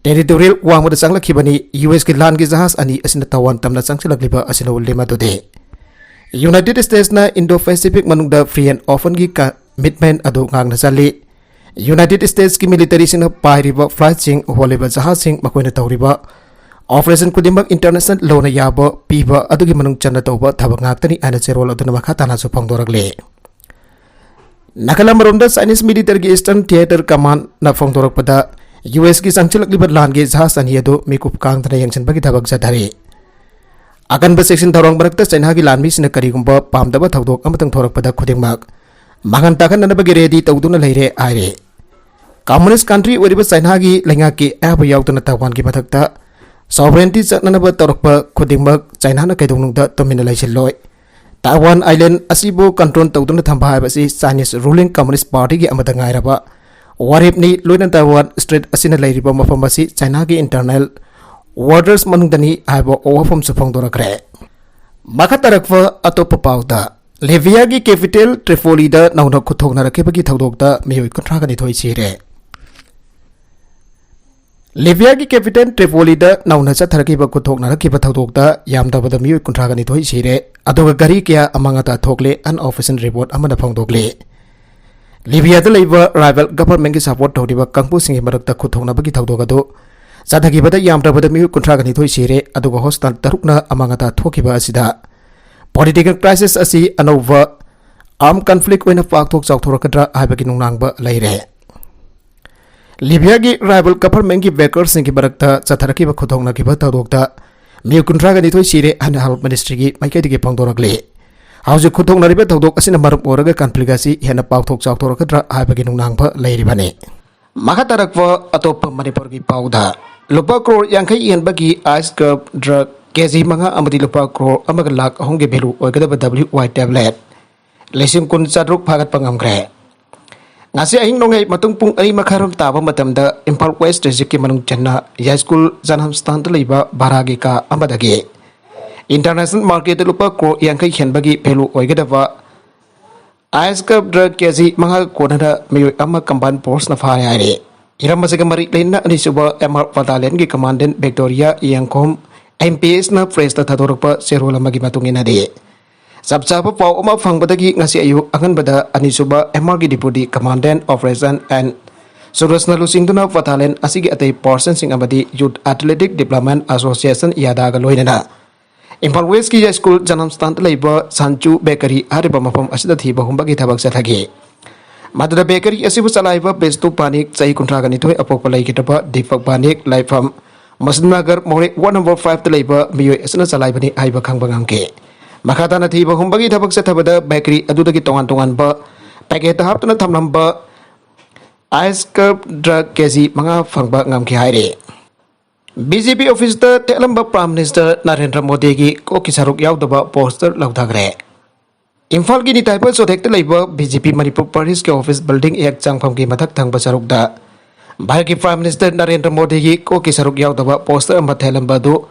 ꯇꯦꯔꯤꯇꯣꯔꯤꯌꯦꯜ ꯋꯥꯡꯃꯗ ꯆꯪꯂꯛꯈꯤꯕꯅꯤ꯫ ꯌꯨ ꯑꯦꯁꯀꯤ ꯂꯥꯟꯒꯤ ꯖꯍꯥꯖ ꯑꯅꯤ ꯑꯁꯤꯅ ꯇꯥꯏꯋꯥꯟ ꯇꯝꯅ ꯆꯪꯁꯤꯜꯂꯛꯂꯤꯕ ꯑꯁꯤꯅ ꯎꯠꯂꯤ ꯃꯗꯨꯗꯤ ꯌꯨꯅꯥꯏꯇꯦꯗ ꯁ꯭ꯇꯦꯠꯁꯅ ꯏꯟꯗꯣ ꯄꯦꯁꯤꯐꯤꯛ ꯃꯅꯨꯡꯗ ꯐ꯭ꯔꯤ ꯑꯦꯟ ꯑꯣꯄꯟꯒꯤ ꯀꯃꯤꯠꯃꯦꯟ ꯑꯗꯨ ꯉꯥꯛꯅ ꯆꯜꯂꯤ꯫ ꯌꯨꯅꯥꯏꯇꯦꯗ ꯁ꯭ꯇꯦꯠꯁꯀꯤ ꯃꯤꯂꯤꯇꯔꯤꯁꯤꯡꯅ ꯄꯥꯏꯔꯤꯕ ꯐ꯭ꯂꯥꯏꯠꯁꯤꯡ, ꯍꯣꯜꯂꯤꯕ ꯖꯍꯥꯖꯁꯤꯡ, ꯃꯈꯣꯏꯅ ꯇꯧꯔꯤꯕ ꯑꯣꯄꯔꯦꯁꯟ ꯈꯨꯗꯤꯡꯃꯛ ꯏꯟꯇꯔꯅꯦꯁꯅꯦꯜ ꯂꯣꯅ ꯌꯥꯕ ꯄꯤꯕ ꯑꯗꯨꯒꯤ ꯃꯅꯨꯡ ꯆꯟꯅ ꯇꯧꯕ ꯊꯕꯛ ꯉꯥꯛꯇꯅꯤ ꯍꯥꯏꯅ ꯆꯦꯔꯣꯜ ꯑꯗꯨꯅ ꯃꯈꯥ ꯇꯥꯅꯁꯨ ꯐꯣꯡꯗꯣꯔꯛꯂꯤ꯫ ꯅꯥꯒꯥꯂꯝ ꯔꯣꯝꯗ ꯆꯥꯏꯅꯤꯁ ꯃꯤꯂꯤꯇꯔꯒꯤ ꯏꯁꯇꯔꯟ ꯊꯤꯌꯦꯇꯔ ꯀꯃꯥꯟꯅ ꯐꯣꯡꯗꯣꯔꯛꯄꯗ, ꯌꯨ ꯑꯦꯁꯀꯤ ꯆꯪꯁꯤꯜꯂꯛꯂꯤꯕ ꯂꯥꯟꯒꯤ ꯖꯍꯥꯖ ꯑꯅꯤ ꯑꯗꯨ ꯃꯤꯀꯨꯞ ꯀꯥꯡꯗꯅ ꯌꯦꯡꯁꯤꯟꯕꯒꯤ ꯊꯕꯛ ꯆꯠꯊꯔꯤ꯫ ꯑꯀꯟꯕ ꯆꯦꯛꯁꯤꯟ ꯊꯧꯔꯥꯡ ꯃꯔꯛꯇ ꯆꯩꯅꯥꯒꯤ ꯂꯥꯟꯃꯤꯁꯤꯡꯅ ꯀꯔꯤꯒꯨꯝꯕ ꯄꯥꯝꯗꯕ ꯊꯧꯗꯣꯛ ꯑꯃꯇꯪ ꯊꯣꯔꯛꯄꯗ ꯈꯨꯗꯤꯡꯃꯛ ꯃꯥꯡꯍꯟ ꯇꯥꯛꯍꯟꯅꯅꯕꯒꯤ ꯔꯦꯗꯤ ꯇꯧꯗꯨꯅ ꯂꯩꯔꯦ ꯍꯥꯏꯔꯤ꯫ ꯀꯝꯃꯨꯅꯤꯁ ꯀꯟꯇ꯭ꯔꯤ ꯑꯣꯏꯔꯤꯕ ꯆꯩꯅꯥꯒꯤ ꯂꯩꯉꯥꯛꯀꯤ ꯑꯌꯥꯕ ꯌꯥꯎꯗꯅ ꯇꯥꯏꯋꯥꯟꯒꯤ ꯃꯊꯛꯇ ꯁꯣꯚꯔꯦꯟꯇꯤ ꯆꯠꯅꯅꯕ ꯇꯧꯔꯛꯄ ꯈꯨꯗꯤꯡꯃꯛ ꯆꯩꯅꯥꯅ ꯀꯩꯗꯧꯅꯨꯡꯗ ꯇꯨꯃꯤꯟꯅ ꯂꯩꯁꯤꯜꯂꯣꯏ꯫ ꯇꯥꯏꯋꯥꯟ ꯑꯥꯏꯂꯦꯟ ꯑꯁꯤꯕꯨ ꯀꯟꯇ꯭ꯔꯣꯜ ꯇꯧꯗꯨꯅ ꯊꯝꯕ ꯍꯥꯏꯕꯁꯤ ꯆꯥꯏꯅꯤꯁ ꯔꯨꯂꯤꯡ ꯀꯝꯃꯨꯅꯤꯁ ꯄꯥꯔꯇꯤꯒꯤ ꯑꯃꯗ ꯉꯥꯏꯔꯕ ꯋꯥꯔꯦꯞꯅꯤ꯫ ꯂꯣꯏꯅꯅ ꯇꯥꯏꯋꯥꯟ ꯁ꯭ꯇ꯭ꯔꯦꯠ ꯑꯁꯤꯅ ꯂꯩꯔꯤꯕ ꯃꯐꯝ ꯑꯁꯤ ꯆꯥꯏꯅꯥꯒꯤ ꯏꯟꯇꯔꯅꯦꯜ ꯋꯥꯇꯔꯁ ꯃꯅꯨꯡꯗꯅꯤ ꯍꯥꯏꯕ ꯋꯥꯐꯝꯁꯨ ꯐꯣꯡꯗꯣꯔꯛꯈ꯭ꯔꯦ꯫ ꯃꯈꯥ ꯇꯥꯔꯛꯄ ꯑꯇꯣꯞꯄ ꯄꯥꯎꯗ, ꯂꯤꯕꯤꯌꯥꯒꯤ ꯀꯦꯄꯤꯇꯦꯜ ꯇ꯭ꯔꯤꯄꯣꯂꯤꯗ ꯅꯧꯅ ꯈꯨꯠꯊꯣꯛꯅꯔꯛꯈꯤꯕꯒꯤ ꯊꯧꯗꯣꯛꯇ ꯃꯤꯑꯣꯏ ꯀꯨꯟꯊ꯭ꯔꯥꯒ ꯅꯤꯊꯣꯏ ꯁꯤꯔꯦ꯫ ꯂꯤꯕꯤꯌꯥꯒꯤ ꯀꯦꯄꯤꯇꯦꯜ ꯇ꯭ꯔꯤꯄꯣꯂꯤꯗ ꯅꯧꯅ ꯆꯠꯊꯔꯛꯈꯤꯕ ꯈꯨꯠꯊꯣꯛꯅꯔꯛꯈꯤꯕ ꯊꯧꯗꯣꯛꯇ ꯌꯥꯝꯗꯕꯗ ꯃꯤꯑꯣꯏ ꯀꯨꯟꯊ꯭ꯔꯥꯒ ꯅꯤꯊꯣꯏ ꯁꯤꯔꯦ, ꯑꯗꯨꯒ ꯒꯥꯔꯤ ꯀꯌꯥ ꯑꯃꯥꯡ ꯑꯇꯥ ꯊꯣꯛꯂꯦ, ꯑꯟꯑꯣꯐꯤꯁꯤꯌꯦꯜ ꯔꯤꯄꯣꯔꯠ ꯑꯃꯅ ꯐꯣꯡꯗꯣꯛꯂꯤ꯫ ꯂꯤꯕꯤꯌꯥꯗ ꯂꯩꯕ ꯔꯥꯏꯕꯦꯜ ꯒꯚꯔꯟꯃꯦꯟꯠꯀꯤ ꯁꯄꯣꯔꯠ ꯇꯧꯔꯤꯕ ꯀꯥꯡꯕꯨꯁꯤꯡꯒꯤ ꯃꯔꯛꯇ ꯈꯨꯠꯊꯣꯛꯅꯕꯒꯤ ꯊꯧꯗꯣꯛ ꯑꯗꯨ ꯆꯠꯊꯈꯤꯕꯗ ꯌꯥꯝꯗ꯭ꯔꯕꯗ ꯃꯤꯑꯣꯏ ꯀꯨꯟꯊ꯭ꯔꯥꯒ ꯅꯤꯊꯣꯏ ꯁꯤꯔꯦ, ꯑꯗꯨꯒ ꯍꯣꯁꯇꯥꯜ ꯇꯔꯨꯛꯅ ꯑꯃꯥꯡ ꯑꯇꯥ ꯊꯣꯛꯈꯤꯕ ꯑꯁꯤꯗ Political crisis ꯑꯁꯤ ꯑꯅꯧꯕ armed conflict ꯑꯣꯏꯅ ꯄꯥꯛꯊꯣꯛ ꯆꯥꯎꯊꯣꯔꯛꯀꯗ꯭ꯔꯥ ꯍꯥꯏꯕꯒꯤ ꯅꯨꯡꯅꯥꯡꯕ ꯂꯩꯔꯦ꯫ ꯂꯤꯕꯤꯌꯥꯒꯤ rival governmentꯀꯤ backers ꯁꯤꯡꯒꯤ ꯃꯔꯛꯇ ꯆꯠꯊꯔꯛꯈꯤꯕ ꯈꯨꯠꯊꯣꯛꯅꯈꯤꯕ ꯊꯧꯗꯣꯛꯇ ꯃꯤꯑꯣꯏ ꯀꯨꯟꯊ꯭ꯔꯥꯒ ꯅꯤꯊꯣꯏ ꯁꯤꯔꯦ ꯍꯥꯏꯅ health ministryꯒꯤ ꯃꯥꯏꯀꯩꯗꯒꯤ ꯐꯣꯡꯗꯣꯔꯛꯂꯤ꯫ ꯍꯧꯖꯤꯛ ꯈꯨꯠꯊꯣꯛꯅꯔꯤꯕ ꯊꯧꯗꯣꯛ ꯑꯁꯤꯅ ꯃꯔꯝ ꯑꯣꯏꯔꯒ conflict ꯑꯁꯤ ꯍꯦꯟꯅ ꯄꯥꯛꯊꯣꯛ ꯆꯥꯎꯊꯣꯔꯛꯀꯗ꯭ꯔꯥ ꯍꯥꯏꯕꯒꯤ ꯅꯨꯡꯅꯥꯡꯕ ꯂꯩꯔꯤꯕꯅꯤ꯫ ꯃꯈꯥ ꯇꯥꯔꯛꯄ ꯑꯇꯣꯞꯄ ꯃꯅꯤꯄꯨꯔꯒꯤ ꯄꯥꯎꯗ, ꯂꯨꯄꯥ ꯀ꯭ꯔꯣꯔ ꯌꯥꯡꯈꯩ ꯍꯦꯟꯕꯒꯤ ice cup drug ꯀꯦꯖꯤ ꯃꯉꯥ ꯑꯃꯗꯤ ꯂꯨꯄꯥ ꯀ꯭ꯔꯣꯔ ꯑꯃꯒ ꯂꯥꯈ ꯑꯍꯨꯝꯒꯤ value ꯑꯣꯏꯒꯗꯕ W Y tablet ꯂꯤꯁꯤꯡ ꯀꯨꯟ ꯆꯥꯇ꯭ꯔꯨꯛ ꯐꯥꯒꯠꯄ ꯉꯝꯈ꯭ꯔꯦ꯫ ꯉꯁꯤ ꯑꯍꯤꯡ ꯅꯣꯡꯌꯥꯏ ꯃꯇꯨꯡ ꯄꯨꯡ ꯑꯅꯤ ꯃꯈꯥꯏꯔꯣꯝ ꯇꯥꯕ ꯃꯇꯝꯗ ꯏꯝꯐꯥꯜ West Districtꯀꯤ ꯃꯅꯨꯡ ꯆꯟꯅ ꯌꯥꯏꯁ꯭ꯀꯨꯜ ꯖꯅꯝꯁꯊꯥꯟꯗ ꯂꯩꯕ ꯚꯔꯥꯒꯤ ꯀꯥ ꯑꯃꯗꯒꯤ International marketꯇ ꯂꯨꯄꯥ ꯀ꯭ꯔꯣꯔ ꯌꯥꯡꯈꯩ ꯍꯦꯟꯕꯒꯤ value ꯑꯣꯏꯒꯗꯕ ice cup drug ꯀꯦꯖꯤ ꯃꯉꯥꯒ ꯀꯣꯟꯅꯅ ꯃꯤꯑꯣꯏ ꯑꯃ combined forceꯅ ꯐꯥꯔꯦ ꯍꯥꯏꯔꯦ꯫ ꯍꯤꯔꯝ ꯑꯁꯤꯒ ꯃꯔꯤ ꯂꯩꯅꯅ ꯑꯅꯤꯁꯨꯕ M R battalionꯒꯤ commandant Victoria ꯏꯌꯥꯡꯈꯣꯝ M P Sꯅ pressꯇ ꯊꯥꯗꯣꯔꯛꯄ ꯆꯦꯔꯣꯜ ꯑꯃꯒꯤ ꯃꯇꯨꯡ ꯏꯟꯅꯗꯤ, ꯆꯞ ꯆꯥꯕ ꯄꯥꯎ ꯑꯃ ꯐꯪꯕꯗꯒꯤ ꯉꯁꯤ ꯑꯌꯨꯛ ꯑꯉꯟꯕꯗ ꯑꯅꯤꯁꯨꯕ M Rꯒꯤ deputy commandant operation and ꯁꯨꯔꯖꯅ ꯂꯨꯆꯤꯡꯗꯨꯅ battalion ꯑꯁꯤꯒꯤ ꯑꯇꯩ personꯁꯤꯡ ꯑꯃꯗꯤ Youth Athletic Development Association, YADAꯒ ꯂꯣꯏꯅꯅ ꯏꯝꯐꯥꯜ Westꯀꯤ ꯌꯥꯏꯁ꯭ꯀꯨꯜ ꯖꯅꯝꯁꯊꯥꯟꯗ ꯂꯩꯕ ꯁꯥꯟꯆꯨ bakery ꯍꯥꯏꯔꯤꯕ ꯃꯐꯝ ꯑꯁꯤꯗ ꯊꯤꯕ ꯍꯨꯝꯕꯒꯤ ꯊꯕꯛ ꯆꯠꯊꯈꯤ꯫ ꯃꯗꯨꯗ bakery ꯑꯁꯤꯕꯨ ꯆꯂꯥꯏꯕ ꯕꯤꯁꯅꯨ ꯄꯥꯅꯤꯛ, ꯆꯍꯤ ꯀꯨꯟꯊ꯭ꯔꯥꯒ ꯅꯤꯊꯣꯏ, ꯑꯄꯣꯛꯄ ꯂꯩꯈꯤꯗ꯭ꯔꯕ ꯗꯤꯄꯛ ꯄꯥꯅꯤꯛ, ꯂꯩꯐꯝ ꯃꯁꯤꯟ ꯅꯒꯔ, ꯃꯣꯔꯦ, ward number fiveꯇ ꯂꯩꯕ ꯃꯤꯑꯣꯏ ꯑꯁꯤꯅ ꯆꯂꯥꯏꯕꯅꯤ ꯍꯥꯏꯕ ꯈꯪꯕ ꯉꯝꯈꯤ꯫ ꯃꯈꯥ ꯇꯥꯅ ꯊꯤꯕ ꯍꯨꯝꯕꯒꯤ ꯊꯕꯛ ꯆꯠꯊꯕꯗ bakery ꯑꯗꯨꯗꯒꯤ ꯇꯣꯉꯥꯟ ꯇꯣꯉꯥꯟꯕ packetꯇ ꯍꯥꯞꯇꯨꯅ ꯊꯝꯂꯝꯕ ice cup drug ꯀꯦꯖꯤ ꯃꯉꯥ ꯐꯪꯕ ꯉꯝꯈꯤ ꯍꯥꯏꯔꯤ꯫ B J P officeꯇ ꯊꯦꯠꯂꯝꯕ Prime Minister Narendra ꯃꯣꯗꯤꯒꯤ ꯀꯣꯛꯀꯤ ꯁꯔꯨꯛ ꯌꯥꯎꯗꯕ poster ꯂꯧꯊꯈ꯭ꯔꯦ꯫ ꯏꯝꯐꯥꯜꯒꯤ ꯅꯤꯇꯥꯏꯕ ꯆꯣꯊꯦꯛꯇ ꯂꯩꯕ B J P Manipur Pradesh office building ꯍꯦꯛ ꯆꯪꯐꯝꯒꯤ ꯃꯊꯛ ꯊꯪꯕ ꯁꯔꯨꯛꯇ ꯚꯥꯔꯠꯀꯤ Prime Minister ꯅꯔꯦꯟꯗ꯭ꯔ ꯃꯣꯗꯤꯒꯤ ꯀꯣꯛꯀꯤ ꯁꯔꯨꯛ ꯌꯥꯎꯗꯕ poster ꯑꯃ ꯊꯦꯠꯂꯝꯕ ꯑꯗꯨ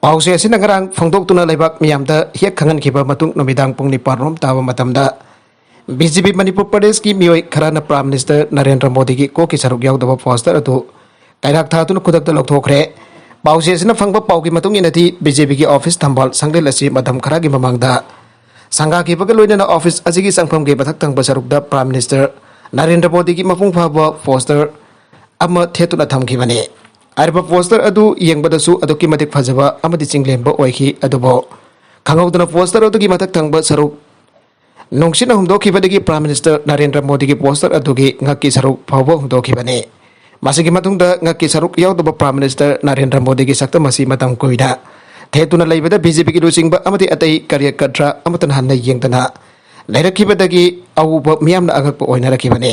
ꯄꯥꯎꯆꯦ ꯑꯁꯤꯅ ꯉꯔꯥꯡ ꯐꯣꯡꯗꯣꯛꯇꯨꯅ ꯂꯩꯕꯥꯛ ꯃꯤꯌꯥꯝꯗ ꯍꯦꯛ ꯈꯪꯍꯟꯈꯤꯕ ꯃꯇꯨꯡ ꯅꯨꯃꯤꯗꯥꯡ ꯄꯨꯡ ꯅꯤꯄꯥꯟ ꯔꯣꯝ ꯇꯥꯕ ꯃꯇꯝꯗ B J P ꯃꯅꯤꯄꯨꯔ Pradeshꯀꯤ ꯃꯤꯑꯣꯏ ꯈꯔꯅ Prime Minister ꯅꯔꯦꯟꯗ꯭ꯔ ꯃꯣꯗꯤꯒꯤ ꯀꯣꯛꯀꯤ ꯁꯔꯨꯛ ꯌꯥꯎꯗꯕ poster ꯑꯗꯨ ꯀꯩꯔꯥꯛ ꯊꯥꯗꯨꯅ ꯈꯨꯗꯛꯇ ꯂꯧꯊꯣꯛꯈ꯭ꯔꯦ꯫ ꯄꯥꯎꯆꯦ ꯑꯁꯤꯅ ꯐꯪꯕ ꯄꯥꯎꯒꯤ ꯃꯇꯨꯡ ꯏꯟꯅꯗꯤ, B J Pꯒꯤ office ꯊꯝꯕꯥꯜ ꯁꯪꯂꯦꯟ ꯑꯁꯤ ꯃꯇꯝ ꯈꯔꯒꯤ ꯃꯃꯥꯡꯗ ꯁꯪꯒꯥꯈꯤꯕꯒ ꯂꯣꯏꯅꯅ office ꯑꯁꯤꯒꯤ ꯆꯪꯐꯝꯒꯤ ꯃꯊꯛ ꯊꯪꯕ ꯁꯔꯨꯛꯇ Prime Minister ꯅꯔꯦꯟꯗ꯭ꯔ ꯃꯣꯗꯤꯒꯤ ꯃꯄꯨꯡ ꯐꯥꯕ poster ꯑꯃ ꯊꯦꯠꯇꯨꯅ ꯊꯝꯈꯤꯕꯅꯤ꯫ ꯍꯥꯏꯔꯤꯕ poster ꯑꯗꯨ ꯌꯦꯡꯕꯗꯁꯨ ꯑꯗꯨꯛꯀꯤ ꯃꯇꯤꯛ ꯐꯖꯕ ꯑꯃꯗꯤ ꯆꯤꯡꯂꯦꯝꯕ ꯑꯣꯏꯈꯤ, ꯑꯗꯨꯕꯨ ꯈꯪꯍꯧꯗꯅ ꯄꯣꯁꯇꯔ ꯑꯗꯨꯒꯤ ꯃꯊꯛ ꯊꯪꯕ ꯁꯔꯨꯛ ꯅꯨꯡꯁꯤꯠꯅ ꯍꯨꯝꯗꯣꯛꯈꯤꯕꯗꯒꯤ ꯄ꯭ꯔꯥꯏꯝ ꯃꯤꯅꯤꯁꯇꯔ ꯅꯔꯦꯟꯗ꯭ꯔ ꯃꯣꯗꯤꯒꯤ ꯄꯣꯁꯇꯔ ꯑꯗꯨꯒꯤ ꯉꯛꯀꯤ ꯁꯔꯨꯛ ꯐꯥꯎꯕ ꯍꯨꯝꯗꯣꯛꯈꯤꯕꯅꯤ꯫ ꯃꯁꯤꯒꯤ ꯃꯇꯨꯡꯗ ꯉꯛꯀꯤ ꯁꯔꯨꯛ ꯌꯥꯎꯗꯕ ꯄ꯭ꯔꯥꯏꯝ ꯃꯤꯅꯤꯁꯇꯔ ꯅꯔꯦꯟꯗ꯭ꯔ ꯃꯣꯗꯤꯒꯤ ꯁꯛꯇꯝ ꯑꯁꯤ ꯃꯇꯝ ꯀꯨꯏꯅ ꯊꯦꯠꯇꯨꯅ ꯂꯩꯕꯗ ꯕꯤ ꯖꯦ ꯄꯤꯒꯤ ꯂꯨꯆꯤꯡꯕ ꯑꯃꯗꯤ ꯑꯇꯩ ꯀꯥꯔꯌꯀꯔꯇꯥ ꯑꯃꯠꯇꯅ ꯍꯟꯅ ꯌꯦꯡꯗꯅ ꯂꯩꯔꯛꯈꯤꯕꯗꯒꯤ ꯑꯎꯕ ꯃꯤꯌꯥꯝꯅ ꯑꯉꯛꯄ ꯑꯣꯏꯅꯔꯛꯈꯤꯕꯅꯤ꯫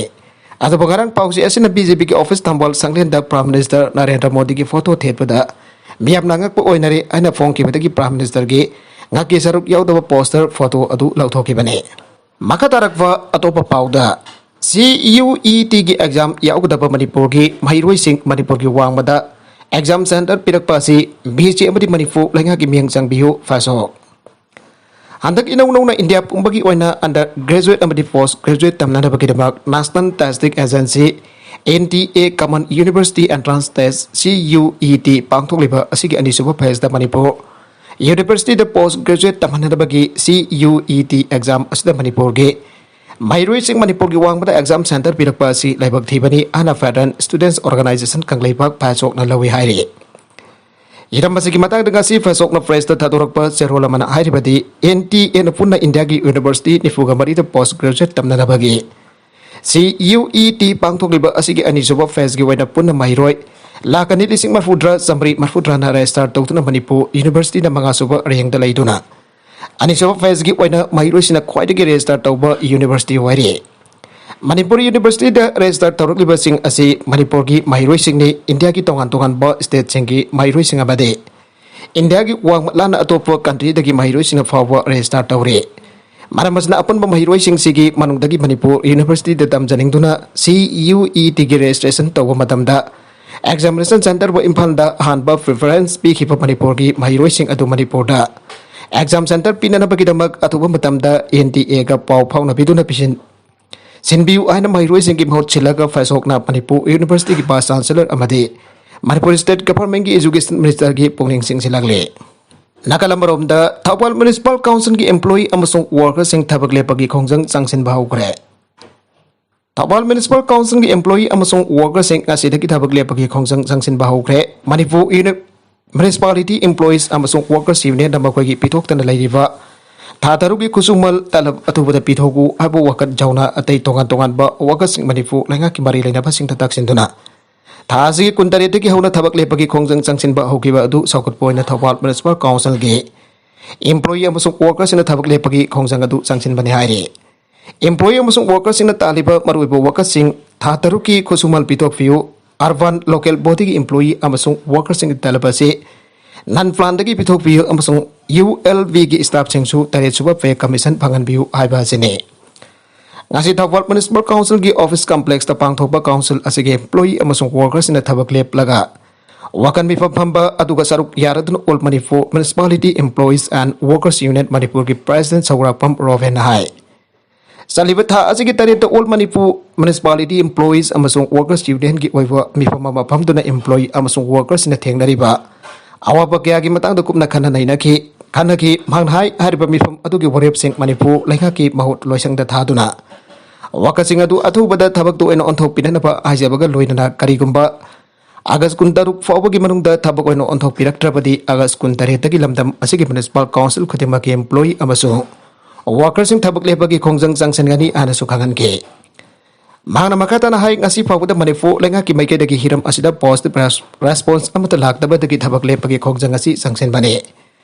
ꯑꯗꯨꯕꯨ ꯉꯔꯥꯡ ꯄꯥꯎꯆꯦ ꯑꯁꯤꯅ ꯕꯤ ꯖꯦ ꯄꯤꯒꯤ ꯑꯣꯐꯤꯁ ꯊꯝꯕꯥꯜ ꯁꯪꯂꯦꯟꯗ ꯄ꯭ꯔꯥꯏꯝ ꯃꯤꯅꯤꯁꯇꯔ ꯅꯔꯦꯟꯗ꯭ꯔ ꯃꯣꯗꯤꯒꯤ ꯐꯣꯇꯣ ꯊꯦꯠꯄꯗ ꯃꯤꯌꯥꯝꯅ ꯑꯉꯛꯄ ꯑꯣꯏꯅꯔꯦ ꯍꯥꯏꯅ ꯐꯣꯡꯈꯤꯕꯗꯒꯤ ꯄ꯭ꯔꯥꯏꯝ ꯃꯤꯅꯤꯁꯇꯔꯒꯤ ꯉꯛꯀꯤ ꯁꯔꯨꯛ ꯌꯥꯎꯗꯕ ꯄꯣꯁꯇꯔ ꯐꯣꯇꯣ ꯑꯗꯨ ꯂꯧꯊꯣꯛꯈꯤꯕꯅꯤ꯫ ꯃꯈꯥ ꯇꯥꯔꯛꯄ ꯑꯇꯣꯞꯄ ꯄꯥꯎꯗ, ꯁꯤ ꯌꯨ ꯏ ꯇꯤꯒꯤ ꯑꯦꯛꯖꯥꯝ ꯌꯥꯎꯒꯗꯕ ꯃꯅꯤꯄꯨꯔꯒꯤ ꯃꯍꯩꯔꯣꯏꯁꯤꯡ ꯃꯅꯤꯄꯨꯔꯒꯤ ꯋꯥꯡꯃꯗ ꯑꯦꯛꯖꯥꯝ ꯁꯦꯟꯇꯔ ꯄꯤꯔꯛꯄ ꯑꯁꯤ ꯕꯤ ꯑꯦꯁ ꯑꯦ ꯑꯃꯗꯤ ꯃꯅꯤꯄꯨꯔ ꯂꯩꯉꯥꯛꯀꯤ ꯃꯤꯠꯌꯦꯡ ꯆꯪꯕꯤꯌꯨ ꯐꯦꯁꯕꯨꯛ꯫ ꯍꯟꯗꯛ ꯏꯅꯧ ꯅꯧꯅ ꯏꯟꯗꯤꯌꯥ ꯄꯨꯝꯕꯒꯤ ꯑꯣꯏꯅ ꯑꯟꯗꯔ ꯒ꯭ꯔꯦꯖꯨꯑꯦꯠ ꯑꯃꯗꯤ ꯄꯣꯁ graduate ꯇꯝꯅꯅꯕꯒꯤꯗꯃꯛ National Testing Agency, N T A Common University Entrance Test, C U E T, ꯄꯥꯡꯊꯣꯛꯂꯤꯕ ꯑꯁꯤꯒꯤ ꯑꯅꯤꯁꯨꯕ ꯐꯦꯁꯇ ꯃꯅꯤꯄꯨꯔ ꯌꯨꯅꯤꯚꯔꯁꯤꯇꯤꯗ ꯄꯣꯁ ꯒ꯭ꯔꯦꯖꯨꯑꯦꯠ ꯇꯝꯍꯟꯅꯕꯒꯤ C U E T exam ꯑꯁꯤꯗ ꯃꯅꯤꯄꯨꯔꯒꯤ ꯃꯍꯩꯔꯣꯏꯁꯤꯡ ꯃꯅꯤꯄꯨꯔꯒꯤ ꯋꯥꯡꯃꯗ ꯑꯦꯛꯖꯥꯝ ꯁꯦꯟꯇꯔ ꯄꯤꯔꯛꯄ ꯑꯁꯤ ꯂꯥꯏꯕꯛ ꯊꯤꯕꯅꯤ ꯍꯥꯏꯅ ꯐꯦꯗꯔꯦꯜ ꯁ꯭ꯇꯨꯗꯦꯟꯠꯁ ꯑꯣꯔꯒꯅꯥꯏꯖꯦꯁꯟ ꯀꯪꯂꯩꯄꯥꯛ ꯐꯦꯁꯕꯨꯛꯅ ꯂꯧꯏ ꯍꯥꯏꯔꯤ꯫ ꯍꯤꯔꯝ ꯑꯁꯤꯒꯤ ꯃꯇꯥꯡꯗ ꯉꯁꯤ ꯐꯦꯁꯕꯨꯛꯅ ꯄ꯭ꯔꯦꯁꯇ ꯊꯥꯗꯣꯔꯛꯄ ꯆꯦꯔꯣꯜ ꯑꯃꯅ ꯍꯥꯏꯔꯤꯕꯗꯤ, N T A ꯅ ꯄꯨꯟꯅ ꯏꯟꯗꯤꯌꯥꯒꯤ ꯌꯨꯅꯤꯚꯔꯁꯤꯇꯤ ꯅꯤꯐꯨꯒ ꯃꯔꯤꯗ ꯄꯣꯁ ꯒ꯭ꯔꯦꯖꯨꯑꯦꯠ ꯇꯝꯅꯅꯕꯒꯤ C U E T ꯄꯥꯡꯊꯣꯛꯂꯤꯕ ꯑꯁꯤꯒꯤ ꯑꯅꯤꯁꯨꯕ ꯐꯦꯁꯀꯤ ꯑꯣꯏꯅ ꯄꯨꯟꯅ ꯃꯍꯩꯔꯣꯏ ꯂꯥꯈ ꯑꯅꯤ ꯂꯤꯁꯤꯡ ꯃꯔꯤꯐꯨꯇꯔꯥ ꯆꯥꯃꯔꯤ ꯃꯔꯤꯐꯨꯇꯔꯥꯅ ꯔꯦꯖꯤꯁꯇꯥꯔ ꯇꯧꯗꯨꯅ ꯃꯅꯤꯄꯨꯔ ꯌꯨꯅꯤꯚꯔꯁꯤꯇꯤꯅ ꯃꯉꯥꯁꯨꯕ ꯔꯦꯡꯗ ꯂꯩꯗꯨꯅ ꯑꯅꯤꯁꯨꯕ ꯐꯦꯁꯀꯤ ꯑꯣꯏꯅ ꯃꯍꯩꯔꯣꯏꯁꯤꯡꯅ ꯈ꯭ꯋꯥꯏꯗꯒꯤ ꯔꯦꯖꯤꯁꯇꯥꯔ ꯇꯧꯕ ꯌꯨꯅꯤꯚꯔꯁꯤꯇꯤ ꯑꯣꯏꯔꯤ꯫ ꯃꯅꯤꯄꯨꯔ ꯌꯨꯅꯤꯚꯔꯁꯤꯇꯤꯗ ꯔꯦꯖꯤꯁꯇꯥꯔ ꯇꯧꯔꯛꯂꯤꯕꯁꯤꯡ ꯑꯁꯤ ꯃꯅꯤꯄꯨꯔꯒꯤ ꯃꯍꯩꯔꯣꯏꯁꯤꯡꯅꯤ꯫ ꯏꯟꯗꯤꯌꯥꯒꯤ ꯇꯣꯉꯥꯟ ꯇꯣꯉꯥꯟꯕ ꯁ꯭ꯇꯦꯠꯁꯤꯡꯒꯤ ꯃꯍꯩꯔꯣꯏꯁꯤꯡ ꯑꯃꯗꯤ ꯏꯟꯗꯤꯌꯥꯒꯤ ꯋꯥꯡꯃ ꯂꯥꯟꯅ ꯑꯇꯣꯞꯄ ꯀꯟꯇ꯭ꯔꯤꯗꯒꯤ ꯃꯍꯩꯔꯣꯏꯁꯤꯡꯅ ꯐꯥꯎꯕ ꯔꯦꯖꯤꯁꯇꯥꯔ ꯇꯧꯔꯤ꯫ ꯃꯔꯝ ꯑꯁꯤꯅ ꯑꯄꯨꯟꯕ ꯃꯍꯩꯔꯣꯏꯁꯤꯡꯁꯤꯒꯤ ꯃꯅꯨꯡꯗꯒꯤ ꯃꯅꯤꯄꯨꯔ ꯌꯨꯅꯤꯚꯔꯁꯤꯇꯤꯗ ꯇꯝꯖꯅꯤꯡꯗꯨꯅ C U E T ꯒꯤ ꯔꯦꯖꯤꯁꯇ꯭ꯔꯦꯁꯟ ꯇꯧꯕ ꯃꯇꯝꯗ ꯑꯦꯛꯖꯥꯃꯤꯅꯦꯁꯟ ꯁꯦꯟꯇꯔꯕꯨ ꯏꯝꯐꯥꯜꯗ ꯑꯍꯥꯟꯕ ꯄ꯭ꯔꯤꯐꯔꯦꯟꯁ ꯄꯤꯈꯤꯕ ꯃꯅꯤꯄꯨꯔꯒꯤ ꯃꯍꯩꯔꯣꯏꯁꯤꯡ ꯑꯗꯨ ꯃꯅꯤꯄꯨꯔꯗ ꯑꯦꯛꯖꯥꯝ ꯁꯦꯟꯇꯔ ꯄꯤꯅꯅꯕꯒꯤꯗꯃꯛ ꯑꯊꯨꯕ ꯃꯇꯝꯗ N T A ꯒ ꯄꯥꯎ ꯐꯥꯎꯅꯕꯤꯗꯨꯅ ꯄꯤꯁꯤꯟ ꯁꯤꯟꯕꯤꯌꯨ ꯍꯥꯏꯅ ꯃꯍꯩꯔꯣꯏꯁꯤꯡꯒꯤ ꯃꯍꯨꯠ ꯁꯤꯜꯂꯒ ꯐꯦꯁꯕꯨꯛꯅ ꯃꯅꯤꯄꯨꯔ ꯌꯨꯅꯤꯚꯔꯁꯤꯇꯤꯒꯤ ꯚꯥꯏꯁ ꯆꯥꯟꯁꯦꯂꯔ ꯑꯃꯗꯤ ꯃꯅꯤꯄꯨꯔ ꯁ꯭ꯇꯦꯠ ꯒꯚꯔꯟꯃꯦꯟꯠꯀꯤ ꯑꯦꯖꯨꯀꯦꯁꯟ ꯃꯤꯅꯤꯁꯇꯔꯒꯤ ꯄꯨꯛꯅꯤꯡ ꯆꯤꯡꯁꯤꯜꯂꯛꯂꯤ꯫ ꯅꯥꯀꯜ ꯑꯃꯔꯣꯝꯗ, ꯊꯧꯕꯥꯜ ꯃ꯭ꯌꯨꯅꯤꯁꯤꯄꯥꯜ ꯀꯥꯎꯟꯁꯤꯜꯒꯤ ꯑꯦꯝꯄ꯭ꯂꯣꯌꯤ ꯑꯃꯁꯨꯡ ꯋꯥꯔꯀꯔꯁꯤꯡ ꯊꯕꯛ ꯂꯦꯞꯄꯒꯤ ꯈꯣꯡꯖꯪ ꯆꯪꯁꯤꯟꯕ ꯍꯧꯈ꯭ꯔꯦ꯫ ꯊꯧꯕꯥꯜ ꯃ꯭ꯌꯨꯅꯤꯁꯤꯄꯥꯜ ꯀꯥꯎꯟꯁꯤꯜꯒꯤ ꯑꯦꯝꯄ꯭ꯂꯣꯌꯤ ꯑꯃꯁꯨꯡ ꯋꯥꯔꯀꯔꯁꯤꯡ ꯉꯁꯤꯗꯒꯤ ꯊꯕꯛ ꯂꯦꯞꯄꯒꯤ ꯈꯣꯡꯖꯪ ꯆꯪꯁꯤꯟꯕ ꯍꯧꯈ꯭ꯔꯦ꯫ ꯃꯅꯤꯄꯨꯔ ꯌꯨꯅꯤ-, Municipality Employees ꯑꯃꯁꯨꯡ Workers Unionꯅ ꯃꯈꯣꯏꯒꯤ ꯄꯤꯊꯣꯛꯇꯅ ꯂꯩꯔꯤꯕ ꯊꯥ ꯇꯔꯨꯛꯀꯤ ꯈꯨꯠꯁꯨꯃꯜ ꯇꯂꯕ ꯑꯊꯨꯕꯗ ꯄꯤꯊꯣꯛꯎ ꯍꯥꯏꯕ ꯋꯥꯀꯠ ꯌꯥꯎꯅ ꯑꯇꯩ ꯇꯣꯉꯥꯟ ꯇꯣꯉꯥꯟꯕ ꯋꯥꯀꯠꯁꯤꯡ ꯃꯅꯤꯄꯨꯔ ꯂꯩꯉꯥꯛꯀꯤ ꯃꯔꯤ ꯂꯩꯅꯕꯁꯤꯡꯗ ꯇꯛꯁꯤꯟꯗꯨꯅ ꯊꯥ ꯑꯁꯤꯒꯤ ꯀꯨꯟꯇꯔꯦꯠꯇꯒꯤ ꯍꯧꯅ ꯊꯕꯛ ꯂꯦꯞꯄꯒꯤ ꯈꯣꯡꯖꯪ ꯆꯪꯁꯤꯟꯕ ꯍꯧꯈꯤꯕ ꯑꯗꯨ ꯁꯧꯒꯠꯄ ꯑꯣꯏꯅ ꯊꯧꯕꯥꯜ Municipal Councilꯒꯤ employee ꯑꯃꯁꯨꯡ workerꯁꯤꯡꯅ ꯊꯕꯛ ꯂꯦꯞꯄꯒꯤ ꯈꯣꯡꯖꯪ ꯑꯗꯨ ꯆꯪꯁꯤꯟꯕꯅꯤ ꯍꯥꯏꯔꯤ꯫ Employee ꯑꯃꯁꯨꯡ workerꯁꯤꯡꯅ ꯇꯥꯜꯂꯤꯕ ꯃꯔꯨꯑꯣꯏꯕ ꯋꯥꯀꯠꯁꯤꯡ ꯊꯥ ꯇꯔꯨꯛꯀꯤ ꯈꯨꯠꯁꯨꯃꯜ ꯄꯤꯊꯣꯛꯄꯤꯌꯨ, Urban Local Bodyꯒꯤ employee ꯑꯃꯁꯨꯡ workerꯁꯤꯡꯒꯤ ꯇꯂꯕ ꯑꯁꯤ non planꯗꯒꯤ ꯄꯤꯊꯣꯛꯄꯤꯌꯨ ꯑꯃꯁꯨꯡ ULBꯒꯤ staffꯁꯤꯡꯁꯨ ꯇꯔꯦꯠ ꯁꯨꯕ pay commission ꯐꯪꯍꯟꯕꯤꯌꯨ ꯍꯥꯏꯕ ꯑꯁꯤꯅꯤ꯫ ꯉꯁꯤ ꯊꯧꯕꯥꯜ Municipal Councilꯒꯤ office complexꯇ ꯄꯥꯡꯊꯣꯛꯄ council ꯑꯁꯤꯒꯤ employee ꯑꯃꯁꯨꯡ workerꯁꯤꯡꯅ ꯊꯕꯛ ꯂꯦꯞꯂꯒ ꯋꯥꯀꯟ ꯃꯤꯐꯝ ꯐꯝꯕ ꯑꯗꯨꯒ ꯁꯔꯨꯛ ꯌꯥꯔꯗꯨꯅ All Manipur Municipality Employees and Workers Union ꯃꯅꯤꯄꯨꯔꯒꯤ president ꯁꯧꯒ꯭ꯔꯥꯛꯄꯝ ꯔꯣꯕꯦꯟꯅ ꯍꯥꯏ꯫ ꯆꯠꯂꯤꯕ ꯊꯥ ꯑꯁꯤꯒꯤ ꯇꯔꯦꯠꯇ All Manipur Municipality Employees ꯑꯃꯁꯨꯡ Workers Unionꯒꯤ ꯑꯣꯏꯕ ꯃꯤꯐꯝ ꯑꯃ ꯐꯝꯗꯨꯅ employee ꯑꯃꯁꯨꯡ workerꯁꯤꯡꯅ ꯊꯦꯡꯅꯔꯤꯕ ꯑꯋꯥꯕ ꯀꯌꯥꯒꯤ ꯃꯇꯥꯡꯗ ꯀꯨꯞꯅ ꯈꯟꯅ ꯅꯩꯅꯈꯤ꯫ ꯈꯟꯅꯈꯤ꯫ ꯃꯍꯥꯛꯅ ꯍꯥꯏ, ꯍꯥꯏꯔꯤꯕ ꯃꯤꯐꯝ ꯑꯗꯨꯒꯤ ꯋꯥꯔꯦꯞꯁꯤꯡ ꯃꯅꯤꯄꯨꯔ ꯂꯩꯉꯥꯛꯀꯤ ꯃꯍꯨꯠ ꯂꯣꯏꯁꯪꯗ ꯊꯥꯗꯨꯅ ꯋꯥꯀꯠꯁꯤꯡ ꯑꯗꯨ ꯑꯊꯨꯕꯗ ꯊꯕꯛꯇ ꯑꯣꯏꯅ ꯑꯣꯟꯊꯣꯛꯄꯤꯅꯅꯕ ꯍꯥꯏꯖꯕꯒ ꯂꯣꯏꯅꯅ ꯀꯔꯤꯒꯨꯝꯕ August ꯀꯨꯟꯇꯔꯨꯛ ꯐꯥꯎꯕꯒꯤ ꯃꯅꯨꯡꯗ ꯊꯕꯛ ꯑꯣꯏꯅ ꯑꯣꯟꯊꯣꯛꯄꯤꯔꯛꯇ꯭ꯔꯕꯗꯤ August ꯀꯨꯟꯇꯔꯦꯠꯇꯒꯤ ꯂꯝꯗꯝ ꯑꯁꯤꯒꯤ Municipal Council ꯈꯨꯗꯤꯡꯃꯛꯀꯤ employee ꯑꯃꯁꯨꯡ workerꯁꯤꯡ ꯊꯕꯛ ꯂꯦꯞꯄꯒꯤ ꯈꯣꯡꯖꯪ ꯆꯪꯁꯤꯟꯒꯅꯤ ꯍꯥꯏꯅꯁꯨ ꯈꯪꯍꯟꯈꯤ꯫ ꯃꯍꯥꯛꯅ ꯃꯈꯥ ꯇꯥꯅ ꯍꯥꯏ, ꯉꯁꯤ ꯐꯥꯎꯕꯗ ꯃꯅꯤꯄꯨꯔ ꯂꯩꯉꯥꯛꯀꯤ ꯃꯥꯏꯀꯩꯗꯒꯤ ꯍꯤꯔꯝ ꯑꯁꯤꯗ positive res-, response ꯑꯃꯠꯇ ꯂꯥꯛꯇꯕꯗꯒꯤ ꯊꯕꯛ ꯂꯦꯞꯄꯒꯤ ꯈꯣꯡꯖꯪ ꯑꯁꯤ ꯆꯪꯁꯤꯟꯕꯅꯤ꯫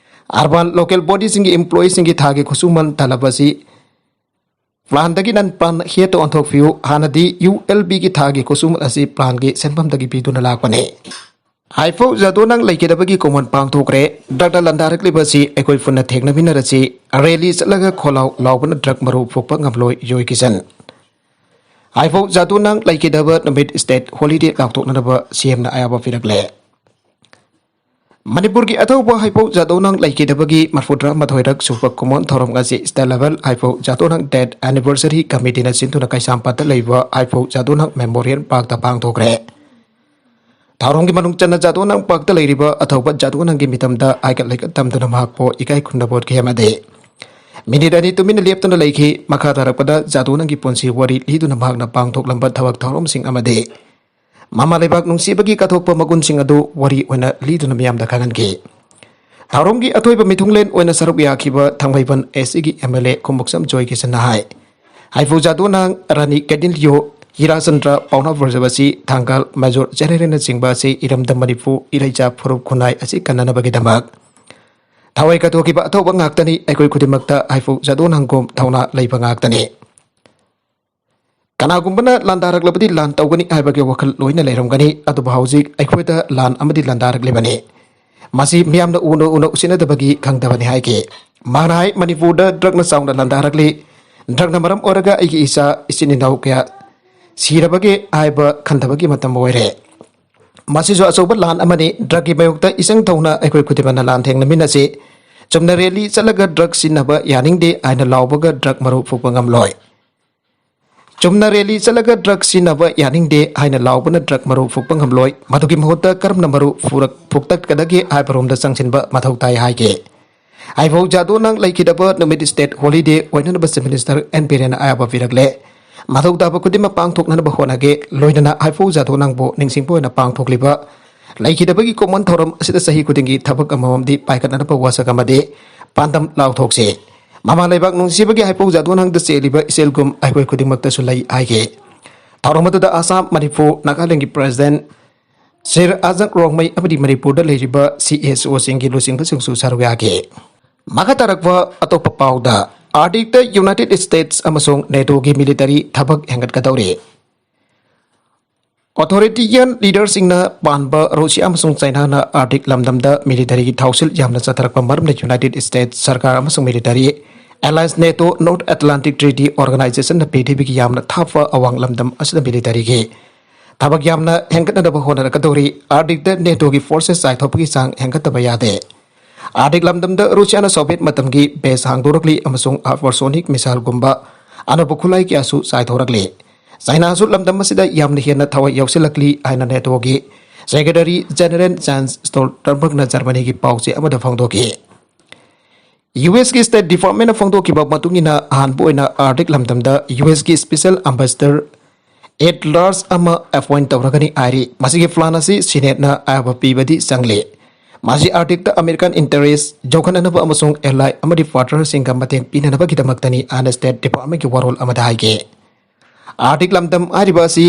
Urban Local Bodyꯁꯤꯡꯒꯤ employeeꯁꯤꯡꯒꯤ ꯊꯥꯒꯤ ꯈꯨꯠꯁꯨꯃꯟ ꯇꯂꯕ ꯑꯁꯤ planꯗꯒꯤ non plan ꯍꯦꯠꯇ ꯑꯣꯟꯊꯣꯛꯄꯤꯌꯨ꯫ ꯍꯥꯟꯅꯗꯤ ULBꯒꯤ ꯊꯥꯒꯤ ꯈꯨꯠꯁꯨꯃꯟ ꯑꯁꯤ planꯒꯤ ꯁꯦꯟꯐꯝꯗꯒꯤ ꯄꯤꯗꯨꯅ ꯂꯥꯛꯄꯅꯤ꯫ ꯍꯥꯏꯐꯧ ꯖꯥꯗꯣꯅꯥꯡ ꯂꯩꯈꯤꯗꯕꯒꯤ ꯀꯣꯃꯣꯟ ꯄꯥꯡꯊꯣꯛꯈ꯭ꯔꯦ꯫ ꯗ꯭ꯔꯛꯇ ꯂꯥꯟꯗꯥꯔꯛꯂꯤꯕ ꯑꯁꯤ ꯑꯩꯈꯣꯏ ꯄꯨꯟꯅ ꯊꯦꯡꯅꯃꯤꯟꯅꯔꯁꯤ꯫ Rally ꯆꯠꯂꯒ ꯈꯣꯜꯂꯥꯎ ꯂꯥꯎꯕꯅ ꯗ꯭ꯔꯛ ꯃꯔꯨ ꯐꯨꯛꯄ ꯉꯝꯂꯣꯏ, ꯌꯣꯏ ꯀꯤꯁꯟ꯫ ꯍꯥꯏꯐꯧ ꯖꯥꯗꯣꯅꯥꯡ ꯂꯩꯈꯤꯗꯕ ꯅꯨꯃꯤꯠ state holiday ꯂꯥꯎꯊꯣꯛꯅꯅꯕ CMꯅ ꯑꯌꯥꯕ ꯄꯤꯔꯛꯂꯦ꯫ ꯃꯅꯤꯄꯨꯔꯒꯤ ꯑꯊꯧꯕ ꯍꯥꯏꯐꯧ ꯖꯥꯗꯣꯅꯥꯡ ꯂꯩꯈꯤꯗꯕꯒꯤ ꯃꯔꯐꯨꯇꯔꯥ ꯃꯥꯊꯣꯏꯔꯛ ꯁꯨꯕ ꯀꯨꯃꯣꯟ ꯊꯧꯔꯝ ꯑꯁꯤ State Level ꯍꯥꯏꯐꯧ ꯖꯥꯗꯣꯅꯥꯡ Death Anniversary Committeeꯅ ꯁꯤꯟꯗꯨꯅ ꯀꯩꯁꯥꯝꯄꯥꯠꯇ ꯂꯩꯕ ꯍꯥꯏꯐꯧ ꯖꯥꯗꯣꯅꯥꯡ Memorial Parkꯇ ꯄꯥꯡꯊꯣꯛꯈ꯭ꯔꯦ꯫ ꯊꯧꯔꯝꯒꯤ ꯃꯅꯨꯡ ꯆꯟꯅ ꯖꯥꯗꯣꯅꯥꯡ Parkꯇ ꯂꯩꯔꯤꯕ ꯑꯊꯧꯕ ꯖꯥꯗꯣꯅꯥꯡꯒꯤ ꯃꯤꯇꯝꯗ ꯍꯥꯏꯒꯠ ꯂꯩꯒꯠ ꯇꯝꯗꯨꯅ ꯃꯍꯥꯛꯄꯨ ꯏꯀꯥꯏ ꯈꯨꯝꯅꯕ ꯎꯠꯈꯤ ꯑꯃꯗꯤ ꯃꯤꯅꯤꯠ ꯑꯅꯤ ꯇꯨꯃꯤꯟꯅ ꯂꯦꯞꯇꯨꯅ ꯂꯩꯈꯤ꯫ ꯃꯈꯥ ꯇꯥꯔꯛꯄꯗ ꯖꯥꯗꯣꯅꯥꯡꯒꯤ ꯄꯨꯟꯁꯤ ꯋꯥꯔꯤ ꯂꯤꯗꯨꯅ ꯃꯍꯥꯛꯅ ꯄꯥꯡꯊꯣꯛꯂꯝꯕ ꯊꯕꯛ ꯊꯧꯔꯝꯁꯤꯡ ꯑꯃꯗꯤ ꯃꯃꯥ ꯂꯩꯕꯥꯛ ꯅꯨꯡꯁꯤꯕꯒꯤ ꯀꯠꯊꯣꯛꯄ ꯃꯒꯨꯟꯁꯤꯡ ꯑꯗꯨ ꯋꯥꯔꯤ ꯑꯣꯏꯅ ꯂꯤꯗꯨꯅ ꯃꯤꯌꯥꯝꯗ ꯈꯪꯍꯟꯈꯤ꯫ ꯊꯧꯔꯝꯒꯤ ꯑꯊꯣꯏꯕ ꯃꯤꯊꯨꯡꯂꯦꯟ ꯑꯣꯏꯅ ꯁꯔꯨꯛ ꯌꯥꯈꯤꯕ ꯊꯥꯡꯃꯩꯕꯟ ꯑꯦꯁ ꯁꯤꯒꯤ ꯑꯦꯝ ꯑꯦꯜ ꯑꯦ ꯈꯨꯃꯨꯛꯁꯝ ꯖꯣꯏꯀꯤꯁꯟꯅ ꯍꯥꯏ, ꯍꯥꯏꯐꯧ ꯖꯥꯗꯣꯅꯥꯡ, ꯔꯥꯅꯤ ꯀꯦꯗꯤꯟꯂꯤꯌꯣ, ꯍꯤꯔꯥꯆꯟꯗ꯭ꯔ, ꯄꯥꯎꯅꯥ ꯕ꯭ꯔꯖꯕꯥꯁꯤ, ꯊꯥꯡꯒꯥꯜ, ꯃꯦꯖꯣꯔ ꯖꯦꯅꯦꯔꯦꯜꯅꯆꯤꯡꯕ ꯑꯁꯤ ꯏꯔꯝꯗꯝ ꯃꯅꯤꯄꯨꯔ ꯏꯔꯩꯆꯥ ꯐꯨꯔꯨꯞ ꯈꯨꯟꯅꯥꯏ ꯑꯁꯤ ꯀꯟꯅꯅꯕꯒꯤꯗꯃꯛ ꯊꯋꯥꯏ ꯀꯠꯊꯣꯛꯈꯤꯕ ꯑꯊꯧꯕ ꯉꯥꯛꯇꯅꯤ꯫ ꯑꯩꯈꯣꯏ ꯈꯨꯗꯤꯡꯃꯛꯇ ꯍꯥꯏꯐꯧ ꯖꯥꯗꯣꯅꯥꯡꯒꯨꯝ ꯊꯧꯅꯥ ꯂꯩꯕ ꯉꯥꯛꯇꯅꯤ꯫ ꯀꯅꯥꯒꯨꯝꯕꯅ ꯂꯥꯟꯗꯥꯔꯛꯂꯕꯗꯤ ꯂꯥꯟ ꯇꯧꯒꯅꯤ ꯍꯥꯏꯕꯒꯤ ꯋꯥꯈꯜ ꯂꯣꯏꯅ ꯂꯩꯔꯝꯒꯅꯤ, ꯑꯗꯨꯕꯨ ꯍꯧꯖꯤꯛ ꯑꯩꯈꯣꯏꯗ ꯂꯥꯟ ꯑꯃꯗꯤ ꯂꯥꯟꯗꯥꯔꯛꯂꯤꯕꯅꯤ꯫ ꯃꯁꯤ ꯃꯤꯌꯥꯝꯅ ꯎꯅ ꯎꯅ ꯎꯁꯤꯟꯅꯗꯕꯒꯤ ꯈꯪꯗꯕꯅꯤ ꯍꯥꯏꯈꯤ꯫ ꯃꯍꯥꯛꯅ ꯍꯥꯏ, ꯃꯅꯤꯄꯨꯔꯗ ꯗ꯭ꯔꯒꯅ ꯆꯥꯎꯅ ꯂꯥꯟꯗꯥꯔꯛꯂꯤ꯫ ꯗ꯭ꯔꯒꯅ ꯃꯔꯝ ꯑꯣꯏꯔꯒ ꯑꯩꯒꯤ ꯏꯆꯥ ꯏꯆꯤꯟ ꯏꯅꯥꯎ ꯀꯌꯥ ꯁꯤꯔꯕꯒꯦ ꯍꯥꯏꯕ ꯈꯟꯊꯕꯒꯤ ꯃꯇꯝ ꯑꯣꯏꯔꯦ꯫ ꯃꯁꯤꯁꯨ ꯑꯆꯧꯕ ꯂꯥꯟ ꯑꯃꯅꯤ꯫ ꯗ꯭ꯔꯒꯀꯤ ꯃꯥꯌꯣꯛꯇ ꯏꯆꯪ ꯊꯧꯅ ꯑꯩꯈꯣꯏ ꯈꯨꯗꯤꯡꯃꯛꯅ ꯂꯥꯟ ꯊꯦꯡꯅꯃꯤꯟꯅꯁꯤ꯫ ꯆꯨꯝꯅ ꯔꯦꯂꯤ ꯆꯠꯂꯒ ꯗ꯭ꯔꯒ ꯁꯤꯖꯤꯟꯅꯕ ꯌꯥꯅꯤꯡꯗꯦ ꯍꯥꯏꯅ ꯂꯥꯎꯕꯒ ꯗ꯭ꯔꯒ ꯃꯔꯨ ꯐꯨꯛꯄ ꯉꯝꯂꯣꯏ꯫ ꯆꯨꯝꯅ ꯔꯦꯂꯤ ꯆꯠꯂꯒ ꯗ꯭ꯔꯒ ꯁꯤꯖꯤꯟꯅꯕ ꯌꯥꯅꯤꯡꯗꯦ ꯍꯥꯏꯅ ꯂꯥꯎꯕꯅ ꯗ꯭ꯔꯒ ꯃꯔꯨ ꯐꯨꯛꯄ ꯉꯝꯂꯣꯏ꯫ ꯃꯗꯨꯒꯤ ꯃꯍꯨꯠꯇ ꯀꯔꯝꯅ ꯃꯔꯨ ꯐꯨꯔꯛ-, ꯐꯨꯛꯇꯠꯀꯗꯒꯦ ꯍꯥꯏꯕꯔꯣꯝꯗ ꯆꯪꯁꯤꯟꯕ ꯃꯊꯧ ꯇꯥꯏ ꯍꯥꯏꯈꯤ꯫ ꯍꯥꯏꯐꯧ ꯖꯥꯗꯣꯅꯥꯡ ꯂꯩꯈꯤꯗꯕ ꯅꯨꯃꯤꯠ state holiday ꯑꯣꯏꯅꯅꯕ Chief Minister ꯑꯦꯟ ꯕꯤꯔꯦꯟꯅ ꯑꯌꯥꯕ ꯄꯤꯔꯛꯂꯦ꯫ ꯃꯊꯧ ꯇꯥꯕ ꯈꯨꯗꯤꯡꯃꯛ ꯄꯥꯡꯊꯣꯛꯅꯅꯕ ꯍꯣꯠꯅꯒꯦ꯫ ꯂꯣꯏꯅꯅ ꯍꯥꯏꯐꯧ ꯖꯥꯗꯣꯅꯥꯡꯕꯨ ꯅꯤꯡꯁꯤꯡꯕ ꯑꯣꯏꯅ ꯄꯥꯡꯊꯣꯛꯂꯤꯕ ꯂꯩꯈꯤꯗꯕꯒꯤ ꯀꯣꯃꯣꯟ ꯊꯧꯔꯝ ꯑꯁꯤꯗ ꯆꯍꯤ ꯈꯨꯗꯤꯡꯒꯤ ꯊꯕꯛ ꯑꯃꯃꯝꯗꯤ ꯄꯥꯏꯈꯠꯅꯅꯕ ꯋꯥꯁꯛ ꯑꯃꯗꯤ ꯄꯥꯟꯗꯝ ꯂꯥꯎꯊꯣꯛꯁꯤ꯫ ꯃꯃꯥ ꯂꯩꯕꯥꯛ ꯅꯨꯡꯁꯤꯕꯒꯤ ꯍꯥꯏꯐꯧ ꯖꯥꯗꯣꯅꯥꯡꯗ ꯆꯦꯜꯂꯤꯕ ꯏꯆꯦꯜꯒꯨꯝ ꯑꯩꯈꯣꯏ ꯈꯨꯗꯤꯡꯃꯛꯇꯁꯨ ꯂꯩ ꯍꯥꯏꯈꯤ꯫ ꯊꯧꯔꯝ ꯑꯗꯨꯗ ꯑꯁꯥꯝ, ꯃꯅꯤꯄꯨꯔ, ꯅꯥꯒꯥꯂꯦꯟꯗꯒꯤ President ꯁꯤꯔ ꯑꯖꯛ ꯔꯣꯡꯃꯩ ꯑꯃꯗꯤ ꯃꯅꯤꯄꯨꯔꯗ ꯂꯩꯔꯤꯕ C S O ꯁꯤꯡꯒꯤ ꯂꯨꯆꯤꯡꯕꯁꯤꯡꯁꯨ ꯁꯔꯨꯛ ꯌꯥꯈꯤ꯫ ꯃꯈꯥ ꯇꯥꯔꯛꯄ ꯑꯇꯣꯞꯄ ꯄꯥꯎꯗ, ꯑꯥꯔꯗꯤꯛꯇ United States ꯑꯃꯁꯨꯡ NATOꯒꯤ military ꯊꯕꯛ ꯍꯦꯟꯒꯠꯀꯗꯧꯔꯤ꯫ Authoritarian leaderꯁꯤꯡꯅ ꯄꯥꯟꯕ ꯔꯨꯁꯤꯌꯥ ꯑꯃꯁꯨꯡ ꯆꯥꯏꯅꯥꯅ ꯑꯥꯔꯗꯤꯛ ꯂꯝꯗꯝꯗ militaryꯒꯤ ꯊꯥꯎꯁꯤꯜ ꯌꯥꯝꯅ ꯆꯠꯊꯔꯛꯄ ꯃꯔꯝꯅ United States ꯁꯔꯀꯥꯔ ꯑꯃꯁꯨꯡ military alliance NATO North Atlantic Treaty Organizationꯅ ꯄ꯭ꯔꯤꯊꯤꯕꯤꯒꯤ ꯌꯥꯝꯅ ꯊꯥꯞꯄ ꯑꯋꯥꯡ ꯂꯝꯗꯝ ꯑꯁꯤꯗ militaryꯒꯤ ꯊꯕꯛ ꯌꯥꯝꯅ ꯍꯦꯟꯒꯠꯅꯅꯕ ꯍꯣꯠꯅꯔꯛꯀꯗꯧꯔꯤ꯫ ꯑꯥꯔꯗꯤꯛꯇ NATOꯒꯤ forces ꯆꯥꯏꯊꯣꯛꯄꯒꯤ ꯆꯥꯡ ꯍꯦꯟꯒꯠꯇꯕ ꯌꯥꯗꯦ꯫ ꯑꯥꯔꯗꯤꯛ ꯂꯝꯗꯝꯗ ꯔꯨꯁꯤꯌꯥꯅ Soviet ꯃꯇꯝꯒꯤ base ꯍꯥꯡꯗꯣꯔꯛꯂꯤ ꯑꯃꯁꯨꯡ hypersonic missileꯒꯨꯝꯕ ꯑꯅꯧꯕ ꯈꯨꯠꯂꯥꯏ ꯀꯌꯥꯁꯨ ꯆꯥꯏꯊꯣꯔꯛꯂꯤ꯫ ꯆꯥꯏꯅꯥꯁꯨ ꯂꯝꯗꯝ ꯑꯁꯤꯗ ꯌꯥꯝꯅ ꯍꯦꯟꯅ ꯊꯋꯥꯏ ꯌꯥꯎꯁꯤꯜꯂꯛꯂꯤ ꯍꯥꯏꯅ NATOꯒꯤ Secretary General Jens Stoltenbergꯅ Germanyꯒꯤ ꯄꯥꯎꯆꯦ ꯑꯃꯗ ꯐꯣꯡꯗꯣꯛꯈꯤ꯫ USꯀꯤ State Departmentꯅ ꯐꯣꯡꯗꯣꯛꯈꯤꯕ ꯃꯇꯨꯡ ꯏꯟꯅ, ꯑꯍꯥꯟꯕ ꯑꯣꯏꯅ ꯑꯥꯔꯗꯤꯛ ꯂꯝꯗꯝꯗ USꯀꯤ Special Ambassador ꯑꯦꯠ ꯂꯥꯔꯖ ꯑꯃ ꯑꯦꯄꯣꯏꯟ ꯇꯧꯔꯒꯅꯤ ꯍꯥꯏꯔꯤ꯫ ꯃꯁꯤꯒꯤ ꯄ꯭ꯂꯥꯟ ꯑꯁꯤ ꯁꯤꯅꯦꯠꯅ ꯑꯌꯥꯕ ꯄꯤꯕꯗꯤ ꯆꯪꯂꯦ꯫ ꯃꯁꯤ ꯑꯥꯔꯇꯤꯛꯇ ꯑꯃꯦꯔꯤꯀꯥꯟ ꯏꯟꯇꯔꯦꯁ ꯌꯣꯛꯈꯠꯅꯅꯕ ꯑꯃꯁꯨꯡ ꯑꯦꯂꯥꯏ ꯑꯃꯗꯤ ꯄꯥꯔꯇꯅꯔꯁꯤꯡꯒ ꯃꯇꯦꯡ ꯄꯤꯅꯅꯕꯒꯤꯗꯃꯛꯇꯅꯤ ꯍꯥꯏꯅ ꯁ꯭ꯇꯦꯠ ꯗꯤꯄꯥꯔꯠꯃꯦꯟꯒꯤ ꯋꯥꯔꯣꯜ ꯑꯃꯗ ꯍꯥꯏꯒꯦ꯫ ꯑꯥꯔꯇꯤꯛ ꯂꯝꯗꯝ ꯍꯥꯏꯔꯤꯕ ꯑꯁꯤ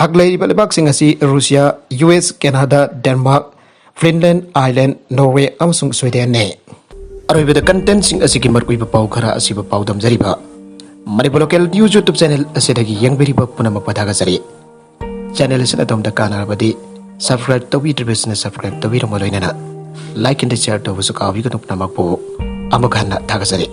ꯍꯛ ꯂꯩꯔꯤꯕ ꯂꯩꯕꯥꯛꯁꯤꯡ ꯑꯁꯤ Russia, U S, Canada, Denmark, Finland, Ireland, Norway ꯑꯃꯁꯨꯡ ꯁ꯭ꯋꯤꯗꯦꯟꯅꯤ꯫ ꯑꯔꯣꯏꯕꯗ ꯀꯟꯇꯦꯟꯁꯤꯡ ꯑꯁꯤꯒꯤ ꯃꯔꯨꯑꯣꯏꯕ ꯄꯥꯎ ꯈꯔ ꯑꯁꯤꯕꯨ ꯄꯥꯎꯗꯝꯖꯔꯤꯕ Manipur local news YouTube channel ꯑꯁꯤꯗꯒꯤ ꯌꯦꯡꯕꯤꯔꯤꯕ ꯄꯨꯝꯅꯃꯛꯄꯨ ꯊꯥꯒꯠꯆꯔꯤ꯫ ꯆꯦꯅꯦꯜ ꯑꯁꯤꯅ ꯑꯗꯣꯝꯗ ꯀꯥꯟꯅꯔꯕꯗꯤ ꯁꯕꯁꯀ꯭ꯔꯥꯏꯕ ꯇꯧꯕꯤꯗ꯭ꯔꯤꯕꯁꯤꯡꯅ ꯁꯕꯁꯀ꯭ꯔꯥꯏꯕ ꯇꯧꯕꯤꯔꯝꯕ ꯂꯣꯏꯅꯅ ꯂꯥꯏꯛ ꯑꯦꯟ ꯁꯤꯌꯔ ꯇꯧꯕꯁꯨ ꯀꯥꯎꯕꯤꯒꯅꯨ꯫ ꯄꯨꯝꯅꯃꯛꯄꯨ ꯑꯃꯨꯛ ꯍꯟꯅ ꯊꯥꯒꯠꯆꯔꯤ꯫